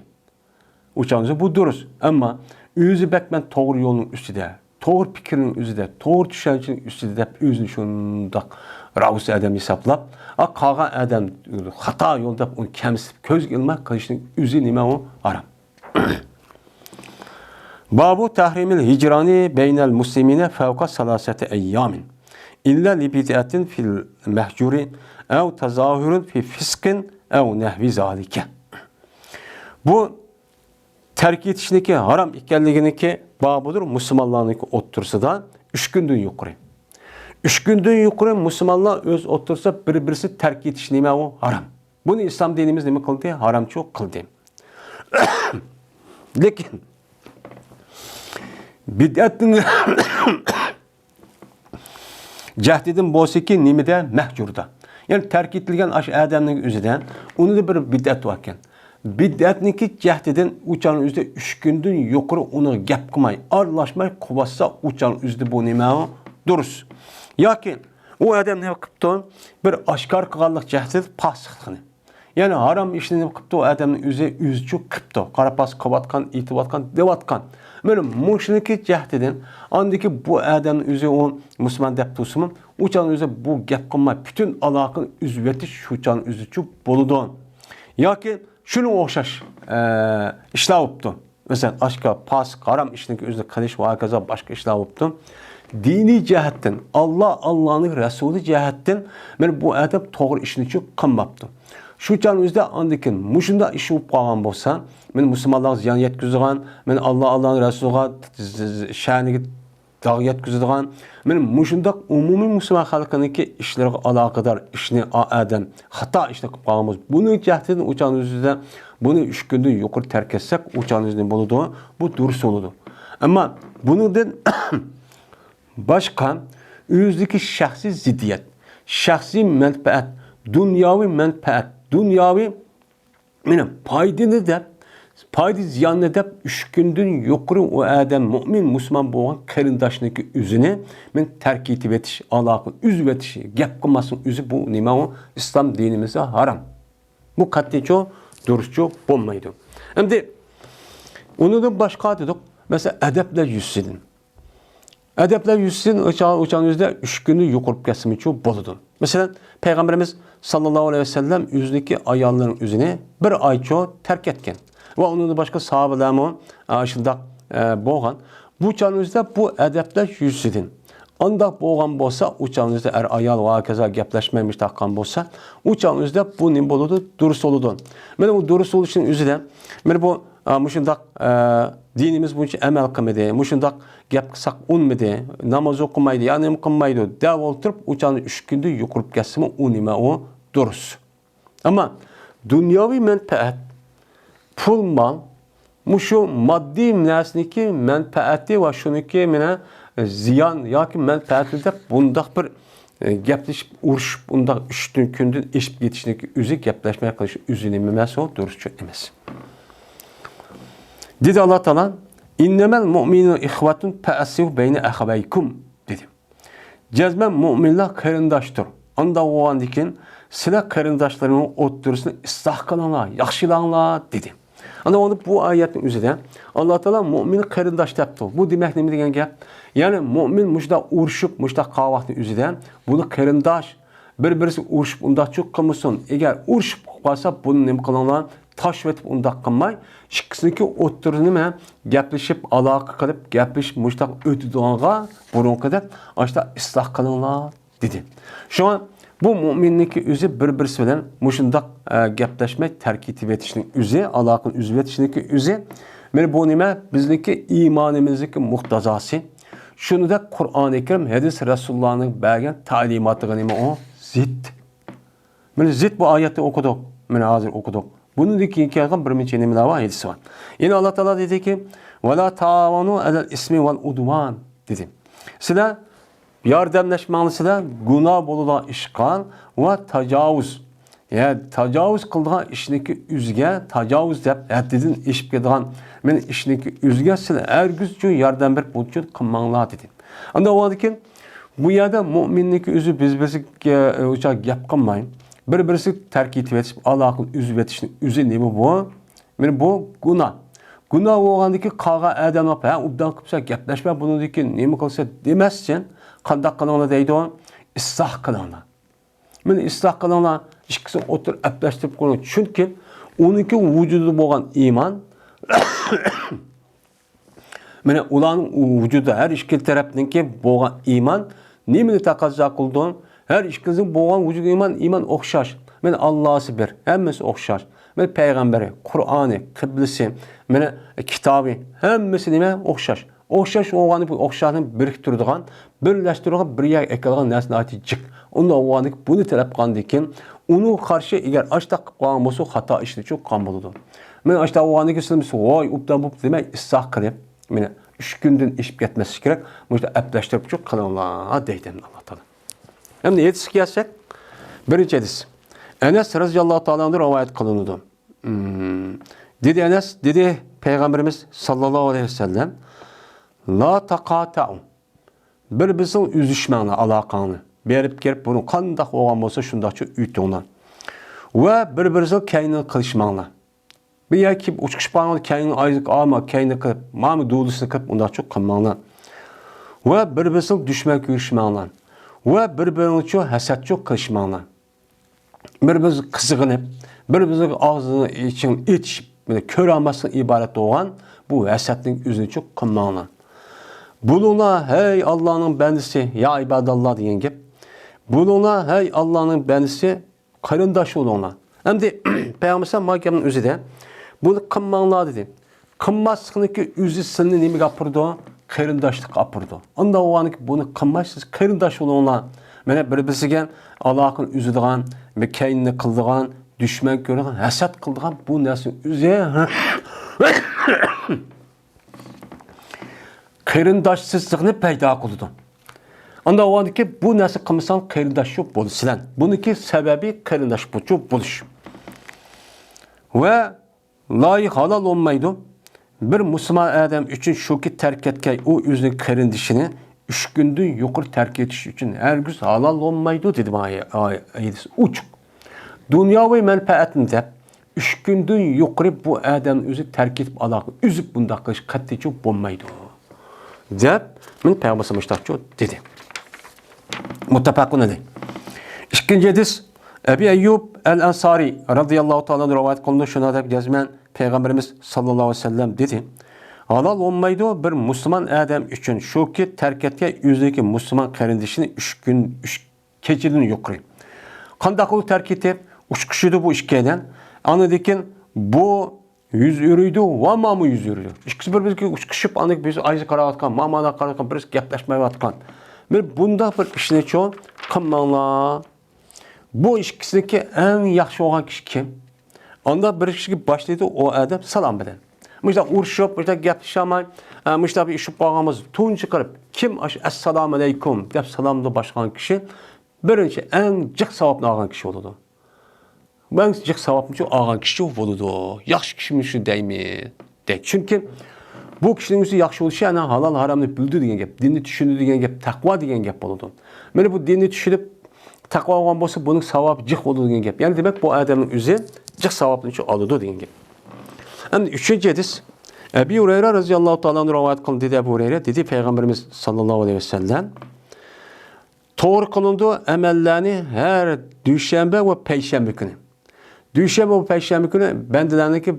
ئۇ چاغدا بۇ دۇرۇس. ئەمما ئۆزى بەك مەن توغرا يولنىڭ ئۈستىدە، توغرا پىكىرنىڭ ئۆزىدە، توغرا چۈشەنچىنىڭ ئۈستىدە دەپ ئۆزىنى شۇنداق راۋۇس ئادەم ھېسابلاپ، ئا، قالغان ئادەم خاتا يول دەپ ئۇنى كەمسىتىپ كۆزگە ئىلماي قىلىشنىڭ ئۆزى نېمە ئۇ؟ ھارام. بابۇ تەھرىمىل ھىجرانى بەينەل مۇسلىمىنە فەۋقە سالاسەتى ئەييامىن ئىللا لىبىدئەتىن فىل مەھجۇرى ئەۋ تەزاھۇرۇن فى فىسقىن ئەۋ نەھۋى زالىكە. بۇ تەرك ئېتىشنىڭكى ھارام ئىكەنلىكىنىڭكى بابىدۇر مۇسۇلمانلارنىڭكى ئوتتۇرىسىدا ئۈچ كۈندىن يۇقىرى. ئۈچ كۈندىن يۇقىرى مۇسۇلمانلار ئۆز ئوتتۇرىسىدا بىر-بىرسى تەرك ئېتىش نېمە ئۇ؟ ھارام. بۇنى ئىسلام دىنىمىز نېمە قىلدى؟ ھارامچۇ قىلدى. لېكىن بىدئەتنىڭ جەھىتىدىن بولسىكى نېمىدە؟ مەھجۇردا. يەنى تەرك ئېتىلگەن ئاشۇ ئادەمنىڭ ئۆزىدە ئۇنىڭدا بىر بىدئەت باركەن. بىدئەتنىڭكى جەھىتىدىن ئۇ چاغنىڭ ئۆزىدە ئۈچ كۈندىن يۇقىرى ئۇنىڭغا گەپ قىلماي، ئارىلاشماي قوۋاتسا، ئۇ چاغنىڭ ئۆزىدە بۇ نېمە دۇرۇس. ياكى ئۇ ئادەم نېمە قىپتۇ؟ بىر ئاشكارا قىلغانلىق جەھىتىدە پاسىقلىقىنى. يەنى ھارام ئىشنى نېمە قىپتۇ؟ ئۇ ئادەمنىڭ ئۆزى ئۆزىچۇ قىپتۇ. قارا پاس قىلىۋاتقان، ئېيتىۋاتقان، دەۋاتقان. مانا مۇشۇنىڭكى جەھىتىدىن، ئاندىكى بۇ ئادەمنىڭ ئۆزى ئۇ مۇسۇلمان دەپ تۇرسىمۇ، ئۇ چاغنىڭ ئۆزى بۇ گەپ قىلماي، پۈتۈن ئالاقىنى ئۈزۈۋېتىش شۇ چاغنىڭ ئۆزىچۇ بولىدۇ. ياكى شۇنىڭغا ئوخشاش، ئە، ئىشلار بوپتۇ. مەسىلەن، ئاشكارا پاسىق، ھارام ئىشنىڭكى ئۆزىنى قىلىش ۋە ھاكازا باشقا ئىشلار بوپتۇ. دىنىي جەھەتتىن، ئاللا، ئاللانىڭ رەسۇلى جەھەتتىن، مانا بۇ ئادەم توغرا ئىشنىچۇ قىلماپتۇ. شۇ چاغنىڭ ئۆزىدە ئاندىن كېيىن مۇشۇنداق ئىش بولۇپ قالغان بولسا، مانا مۇسۇلمانلارغا زىيان يەتكۈزىدىغان، مانا ئاللا، ئاللانىڭ رەسۇلىغا شەنىگە داغ يەتكۈزىدىغان، مانا مۇشۇنداق ئومۇمىي مۇسۇلمان خەلقىنىڭكى ئىشلىرىغا ئالاقىدار ئىشنى ئا-، ئادەم خاتا ئىشنى قىلىپ قالغان بولسا، بۇنىڭ جەھەتىدىن ئۇ چاغنىڭ ئۆزىدە بۇنى ئۈچ كۈندىن يۇقىرى تەرك ئەتسەك، ئۇ چاغنىڭ ئۆزىدە بولىدۇ، بۇ دۇرۇس بولىدۇ. ئەمما بۇنىڭدىن باشقا ئۆزىدىكى شەخسىي زىددىيەت، شەخسىي مەنپەئەت، دۇنياۋى مەنپەئەت، دۇنياۋى مانا پايدىنى دەپ، پايدا زىياننى دەپ، ئۈچ كۈندىن يۇقىرى ئۇ ئادەم مۆمىن، مۇسۇلمان بولغان قېرىنداشنىڭكى ئۆزىنى مانا تەرك ئېتىۋېتىش، ئالاقە ئۈزۈۋېتىش، گەپ قىلماسنىڭ ئۆزى بۇ نېمە ئۇ؟ ئىسلام دىنىمىزدا ھارام. بۇ قەتئىيچۇ دۇرۇسچۇ بولمايدۇ. ئەمدى ئۇنىڭدىن باشقا دېدۇق، مەسىلەن، ئەدەپلەر يۈزىسىدىن. ئەدەپلەر يۈزىسىدىن ئۇ چاغ-، ئۇ چاغنىڭ ئۆزىدە ئۈچ كۈننى يۇقىرى كەتسىمۇچۇ بولىدۇ. مەسىلەن، پەيغەمبىرىمىز ساللاللاھۇ ئەلەيھى ۋەسەللەم ئۆزىنىڭكى ئاياللىرىنىڭ ئۆزىنى بىر ئايچۇ تەرك ئەتكەن. ۋە ئۇنىڭدىن باشقا ساھابىلەرمۇ، ئە، شۇنداق، ئە، بولغان. بۇ چاغنىڭ ئۆزىدە بۇ ئەدەپلەر يۈزىسىدىن. ئانداق بولغان بولسا، ئۇ چاغنىڭ ئۆزىدە ئەر-ئايال ۋە ھاكازا گەپلەشمەي مۇشۇنداق قىلغان بولسا، ئۇ چاغنىڭ ئۆزىدە بۇ نېمە بولىدۇ؟ دۇرۇس بولىدۇ. مانا بۇ دۇرۇس بولۇشنىڭ ئۆزىدە، مانا بۇ، ئا، مۇشۇنداق، ئە، دىنىمىز بويىچە ئەمەل قىلمىدى، مۇشۇنداق گەپ قىلساق ئۇنىمىدى، ناماز ئوقۇمايدۇ، يا نېمە قىلمايدۇ دەپ ئولتۇرۇپ، ئۇ چاغنى ئۈچ كۈندىن يۇقىرى كەتسىمۇ، ئۇ نېمە ئۇ؟ دۇرۇس. ئەمما دۇنياۋى مەنپەئەت، پۇل، مال، مۇشۇ ماددىي نەرسىنىڭكى مەنپەئەتى ۋە شۇنىڭكى مانا زىيان ياكى مەنپەئەتى دەپ بۇنداق بىر، ئە، گەپلىشىپ، ئۇرۇشۇپ، ئۇنداق ئۈچتىن كۈندىن ئېشىپ كېتىشنىڭكى ئۆزى، گەپلەشمەي قېلىش ئۆزى نېمە ئەمەس، ئۇ دۇرۇسچۇ ئەمەس. دېدى ئاللا تائالا، «ئىننەمەل مۇئمىنۇنە ئىخۋەتۇن فەئەسلىھۇ بەينە ئەخەۋەيكۇم» دېدى. جەزمەن مۇئمىنلار قېرىنداشتۇر. ئانداق بولغاندىكىن سىلەر قېرىنداشلىرىڭنىڭ ئوتتۇرىسىنى ئىسلاھ قىلىڭلار، ياخشىلاڭلار دېدى. ئاندىن بۇ ئايەتنىڭ ئۆزىدە ئاللا تائالا مۇئمىن قېرىنداش دەپتۇ. بۇ دېمەك نېمە دېگەن گەپ؟ يەنى مۇئمىن مۇشۇنداق ئۇرۇشۇپ، مۇشۇنداق قالغان ۋاقىتنىڭ ئۆزىدە بۇنى قېرىنداش، بىر-بىرسى ئۇرۇشۇپ ئۇنداق چۇ قىلمىسۇن. ئەگەر ئۇرۇشۇپ قالسا بۇنى نېمە قىلىڭلار؟ تاشلىۋېتىپ ئۇنداق قىلماي، ئىككىسىنىڭكى ئوتتۇرىسىنى مانا گەپلىشىپ، ئالاقە قىلىپ، گەپلىشىپ، مۇشۇنداق ئۆتىدىغانغا بۇرۇنقىدەك ئاشۇنداق ئىسلاھ قىلىڭلار دېدى. شۇڭا بۇ مۇئمىننىڭكى ئۆزى بىر-بىرسى بىلەن مۇشۇنداق، ئە، گەپلەشمەي تەرك ئېتىۋېتىشنىڭ ئۆزى، ئالاقىنى ئۈزۈۋېتىشنىڭكى ئۆزى. مانا بۇ نېمە؟ بىزنىڭكى ئىمانىمىزنىڭكى مۇقتازاسى. شۇنىڭدەك قۇرئانى كەرىم، ھەدىس رەسۇلۇللانىڭ بەرگەن تەلىماتىغا نېمە ئۇ؟ زىت. مانا زىت بۇ ئايەتنى ئوقۇدۇق. مانا ھازىر ئوقۇدۇق. بۇنىڭدىن كېيىن كەلگەن بىر نەچچە نېمىلەر بار، ھەدىس بار. يەنە ئاللا تائالا دېدىكى، «ۋەلا تائاۋانۇ ئەلەل ئىسمى ۋەل ئۇدۋان» دېدى. سىلەر ياردەملەشمەڭلار سىلەر گۇناھ بولىدىغان ئىشقا ۋە تاجاۋۇز. يا تاجاۋۇز قىلىدىغان ئىشنىڭكى ئۆزىگە، تاجاۋۇز دەپ ھەددىدىن ئېشىپ كېتىدىغان مانا ئىشنىڭكى ئۆزىگە سىلەر ھەرگىزچۇ ياردەم بېرىپ بۇنچۇ قىلماڭلار دېدى. ئاندىن بولغاندىكىن بۇ يەردە مۇئمىننىڭكى ئۆزى بىر-بىرسىگە ئۇچا گەپ قىلماي، بىر-بىرسىگە تەرك ئېتىۋېتىش، ئالاقىنى ئۈزۈۋېتىشنىڭ ئۆزى نېمە بۇ؟ مانا بۇ گۇناھ. گۇناھ بولغاندىن كېيىن قالغان ئادەملەر، ھە، ئوبدان قىلسا گەپلەشمە، بۇنىڭدىن كېيىن نېمە قىلسا دېمەسچىن، قانداق قىلىڭلار دەيدۇ؟ ئىسلاھ قىلىڭلار. مانا ئىسلاھ قىلىڭلار، ئىككىسىنى ئوتتۇرا ئەپلەشتۈرۈپ قويۇڭ. چۈنكى ئۇنىڭكى ۋۇجۇدىدا بولغان ئىمان، مانا ئۇلارنىڭ ۋۇجۇدىدا ھەر ئىككى تەرەپنىڭكى بولغان ئىمان نېمىنى تەقەززا قىلىدۇ؟ ھەر ئىككىسىنىڭ بولغان ۋۇجۇدى ئىمان، ئىمان ئوخشاش. مانا ئاللاسى بىر، ھەممىسى ئوخشاش. مانا پەيغەمبىرى، قۇرئانى، قىبلىسى، مانا كىتابى، ھەممىسى نېمە؟ ئوخشاش. ئوخشاش بولغاندا بۇ ئوخشاشنى بىرىكتۈرىدىغان، بىرلەشتۈرىدىغان، بىر يەرگە ئەكېلىدىغان نەرسە ناھايىتى جىق. ئۇنداق بولغاندىكىن بۇنى تەلەپ قىلغاندىكىن ئۇنىڭغا قارشى ئەگەر ئاشتاق قىلىپ قالغان بولسا خاتا ئىشنى چوققان بولىدۇ. مانا ئاشتاق بولغاندىكىن سىلەر ۋاي ئوبدان بوپتۇ دېمەي ئىسلاھ قىلىپ، مانا ئۈچ كۈندىن ئېشىپ كەتمەسلىكى كېرەك. مۇشۇنداق ئەپلەشتۈرۈپ چوق قىلىڭلار دەيدۇ ئەمدى ئاللا تائالا. ئەمدى ھەدىسكە كەلسەك، بىرىنچى ھەدىس. ئەنەس رەزىياللاھۇ تائالا ئەنھۇدىن رىۋايەت قىلىنىدۇ. مم. دېدى ئەنەس، دېدى پەيغەمبىرىمىز ساللاللاھۇ ئەلەيھى ۋەسەللەم، لا تاقاتەئۇ. بىر-بىرىڭلار ئۈزۈشمەڭلار ئالاقەڭلارنى. بېرىپ كېلىپ بۇنىڭ قانداق بولغان بولسا شۇنداقچە ئۆتۈڭلار. ۋە بىر-بىرىڭلار كەينىنى قىلىشماڭلار. بىر يەرگە كېلىپ ئۇچۇشۇپ قالغاندا كەينىنى ئايزىپ ئالما، كەينىنى قىلىپ، ماما دۇلىسىنى قىلىپ ئۇنداقچۇ قىلماڭلار. ۋە بىر-بىرىڭلار دۈشمەن كۆرۈشمەڭلار. ۋە بىر-بىرىڭلارچۇ ھەسەتچۇ قىلىشماڭلار. بىر-بىرىڭلارغا قىزغىنىپ، بىر-بىرىڭلارغا ئاغزىنى ئېچىشىپ، مانا كۆرەلمەسلىكتىن ئىبارەت بولغان بۇ ھەسەتنىڭ ئۆزىنىچۇ قىلماڭلار. بولۇڭلار، ھەي ئاللانىڭ بەندىسى، يا ئىباداللا دېگەن گەپ. بولۇڭلار، ھەي ئاللانىڭ بەندىسى، قېرىنداش بولۇڭلار. ئەمدى پەيغەمبەر ئەلەيھىسسالام مانا گەپنىڭ ئۆزىدە بۇنى قىلماڭلار دېدى. قىلماسلىقنىڭكى ئۆزى سىلىنى نېمىگە ئاپىرىدۇ؟ قېرىنداشلىققا ئاپىرىدۇ. ئانداق بولغاندىكىن بۇنى قىلماي سىز قېرىنداش بولۇڭلار. مانا بىر-بىرسىگە ئالاقىنى ئۈزىدىغان، بىر كەينىنى قىلىدىغان، دۈشمەن كۆرىدىغان، ھەسەت قىلىدىغان بۇ نەرسىنىڭ ئۆزى قېرىنداشسىزلىقنى پەيدا قىلىدۇ. ئانداق بولغاندىكىن بۇ نەرسە قىلمىساڭ قېرىنداشچۇ بولىسىلەن. بۇنىڭكى سەۋەبى قېرىنداشچۇ بولۇش. ۋە لايىق ھالال بولمايدۇ. بىر مۇسۇلمان ئادەم ئۈچۈن شۇكى تەرك ئەتكەي ئۇ ئۆزىنىڭ قېرىندىشىنى ئۈچ كۈندىن يۇقىرى تەرك ئېتىش ئۈچۈن ھەرگىز ھالال بولمايدۇ دېدى مانا ئاي-، ئاي-، ھەدىس ئوچۇق. دۇنياۋى مەنپەئەتنى دەپ ئۈچ كۈندىن يۇقىرى بۇ ئادەمنى ئۆزى تەرك ئېتىپ ئالاقە ئۈزۈپ بۇنداق قىلىش قەتئىيچۇ بولمايدۇ. دەپ، مانا پەيغەمبەر مۇشتاقچۇ دېدى. مۇتتەپەقۇن ئەلەيھ. ئىككىنچى ھەدىس، ئەبى ئەييۇب ئەل ئەنسارى رەزىياللاھۇ تائالا ئەنھۇ رىۋايەت قىلىنىدۇ، شۇنىڭ دەپ جەزمەن پەيغەمبىرىمىز ساللاللاھۇ ئەلەيھى ۋەسەللەم دېدى، ھالال بولمايدۇ بىر مۇسۇلمان ئادەم ئۈچۈن شۇكى تەرك ئەتكەي ئۆزىنىڭكى مۇسۇلمان قېرىندىشىنى ئۈچ كۈن، ئۈچ كېچىدىن يۇقىرى. قانداق قىلىپ تەرك ئېتىپ، ئۇچقۇشىدۇ بۇ ئىككىيلەن. ئاندىن كېيىن بۇ يۈز ئۆرۈيدۇ ۋە ماما يۈز ئۆرۈيدۇ. ئىككىسى بىر-بىرىگە ئۇچقۇشۇپ، ئاندىن بىرسى ئايزا قاراۋاتقان، ماماغا قاراۋاتقان، بىرسى گەپلەشمەيۋاتقان. مانا بۇنداق بىر ئىشنىچۇ قىلماڭلار. بۇ ئىككىسىدىكى ئەڭ ياخشى بولغان كىشى كىم؟ ئاندا بىر كىشىگە باشلايدۇ ئۇ ئادەم سالام بىلەن. مۇشۇنداق ئۇرۇشۇپ، مۇشۇنداق گەپلىشەلمەي، ئە، مۇشۇنداق بىر ئىش بولۇپ قالغان بولسا، تۇنجى قىلىپ كىم ئاشۇ «ئەسسالامۇ ئەلەيكۇم» دەپ سالامنى باشلىغان كىشى بىرىنچى ئەڭ جىق ساۋابنى ئالغان كىشى بولىدۇ. ئەڭ جىق ساۋابنى شۇ ئالغان كىشى بولىدۇ. ياخشى كىشىمۇ شۇ دەيمىز. دەي. چۈنكى بۇ كىشىنىڭ ئۆزى ياخشى بولۇشى، يەنى ھالال ھارامنى بىلىدۇ دېگەن گەپ، دىننى چۈشىنىدۇ دېگەن گەپ، تەقۋا دېگەن گەپ بولىدۇ. مانا بۇ دىننى چۈشىنىپ، تەقۋا بولغان بولسا، بۇنىڭ ساۋابى جىق بولىدۇ دېگەن گەپ. يەنى دېمەك، بۇ ئادەمنىڭ ئۆزى جىق ساۋابنى شۇ ئالىدۇ دېگەن گەپ. ئەمدى ئۈچىنچى ھەدىس. ئەبى ھۇرەيرە رەزىياللاھۇ تائالا ئەنھۇ رىۋايەت قىلدى، دېدى ئەبۇ ھۇرەيرە، دېدى پەيغەمبىرىمىز ساللاللاھۇ ئەلەيھى ۋەسەللەم، توغرا قىلىنىدۇ ئەمەللەرنى ھەر دۈشەنبە ۋە پەيشەنبە كۈنى. دۈشەنبە ۋە پەيشەنبە كۈنى بەندىلەرنىڭكى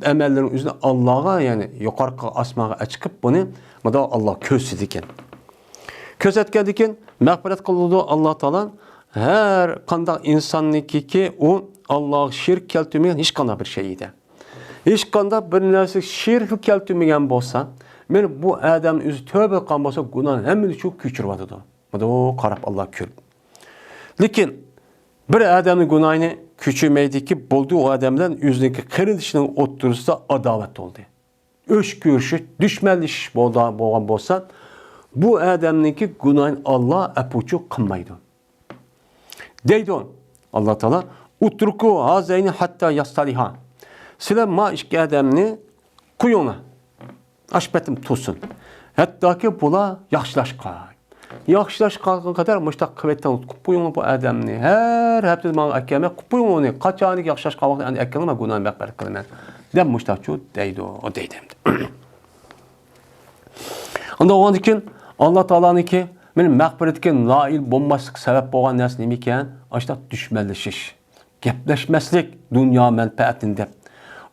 ئەمەللىرىنىڭ ئۆزىنى ئاللاغا، يەنى يۇقىرىقى ئاسمانغا ئەچىقىپ، بۇنى مۇنداق ئاللا كۆرسىتىدىكەن. كۆرسەتكەندىن كېيىن مەغپىرەت قىلىدۇ ئاللا تائالا ھەر قانداق ئىنساننىڭكىكى ئۇ ئاللاغا شېرىك كەلتۈرمىگەن ھېچقانداق بىر شەيئىدە. ھېچقانداق بىر نەرسىگە شېرىكلىك كەلتۈرمىگەن بولسا، مانا بۇ ئادەم ئۆزى تۆبە قىلغان بولسا، گۇناھىنى ھەممىنى شۇ كۆچۈرۈۋاتىدۇ. مانا قاراپ ئاللا كۆرۈپ. لېكىن بىر ئادەمنىڭ گۇناھىنى كۆچۈرمەيدىكى، بولدى ئۇ ئادەم بىلەن ئۆزىنىڭكى قېرىندىشىنىڭ ئوتتۇرىسىدا ئاداۋەت بولدى. ئۆچ كۆرۈشۈش، دۈشمەنلىشىش بولدا-، بولغان بولسا، بۇ ئادەمنىڭكى گۇناھىنى ئاللا ئەپۇچۇ قىلمايدۇ. دەيدۇ ئاللا تائالا، «ئۇترۇكۇ ھازەينى ھەتتا يەستەلىھا.» سىلەر ما ئىككى ئادەمنى قويۇڭلار. ئاشۇ پېتىم تۇرسۇن. ھەتتاكى بۇلار ياخشىلاشقا. ياخشىلاشقا قەدەر مۇشتاق قىلىۋېتىڭ، قويۇڭلار بۇ ئادەمنى. ھەر ھەپتىدە ماڭا ئەكەلمەي، قويۇڭ ئۇنى. قاچانكى ياخشىلاشقان ۋاقتى ئەمدى ئەكەلمە، گۇناھىنى مەغپىرەت قىلىمەن. دەپ مۇشتاقچۇ دەيدۇ، دەيدۇ ئەمدى. ئۇنداق بولغاندىن كېيىن ئاللا تائالانىڭكى مېنىڭ مەغپىرىتىگە نائىل بولماسلىققا سەۋەب بولغان نەرسە نېمىكەن؟ ئاشۇنداق دۈشمەنلىشىش، گەپلەشمەسلىك، دۇنيا مەنپەئەتىنى دەپ.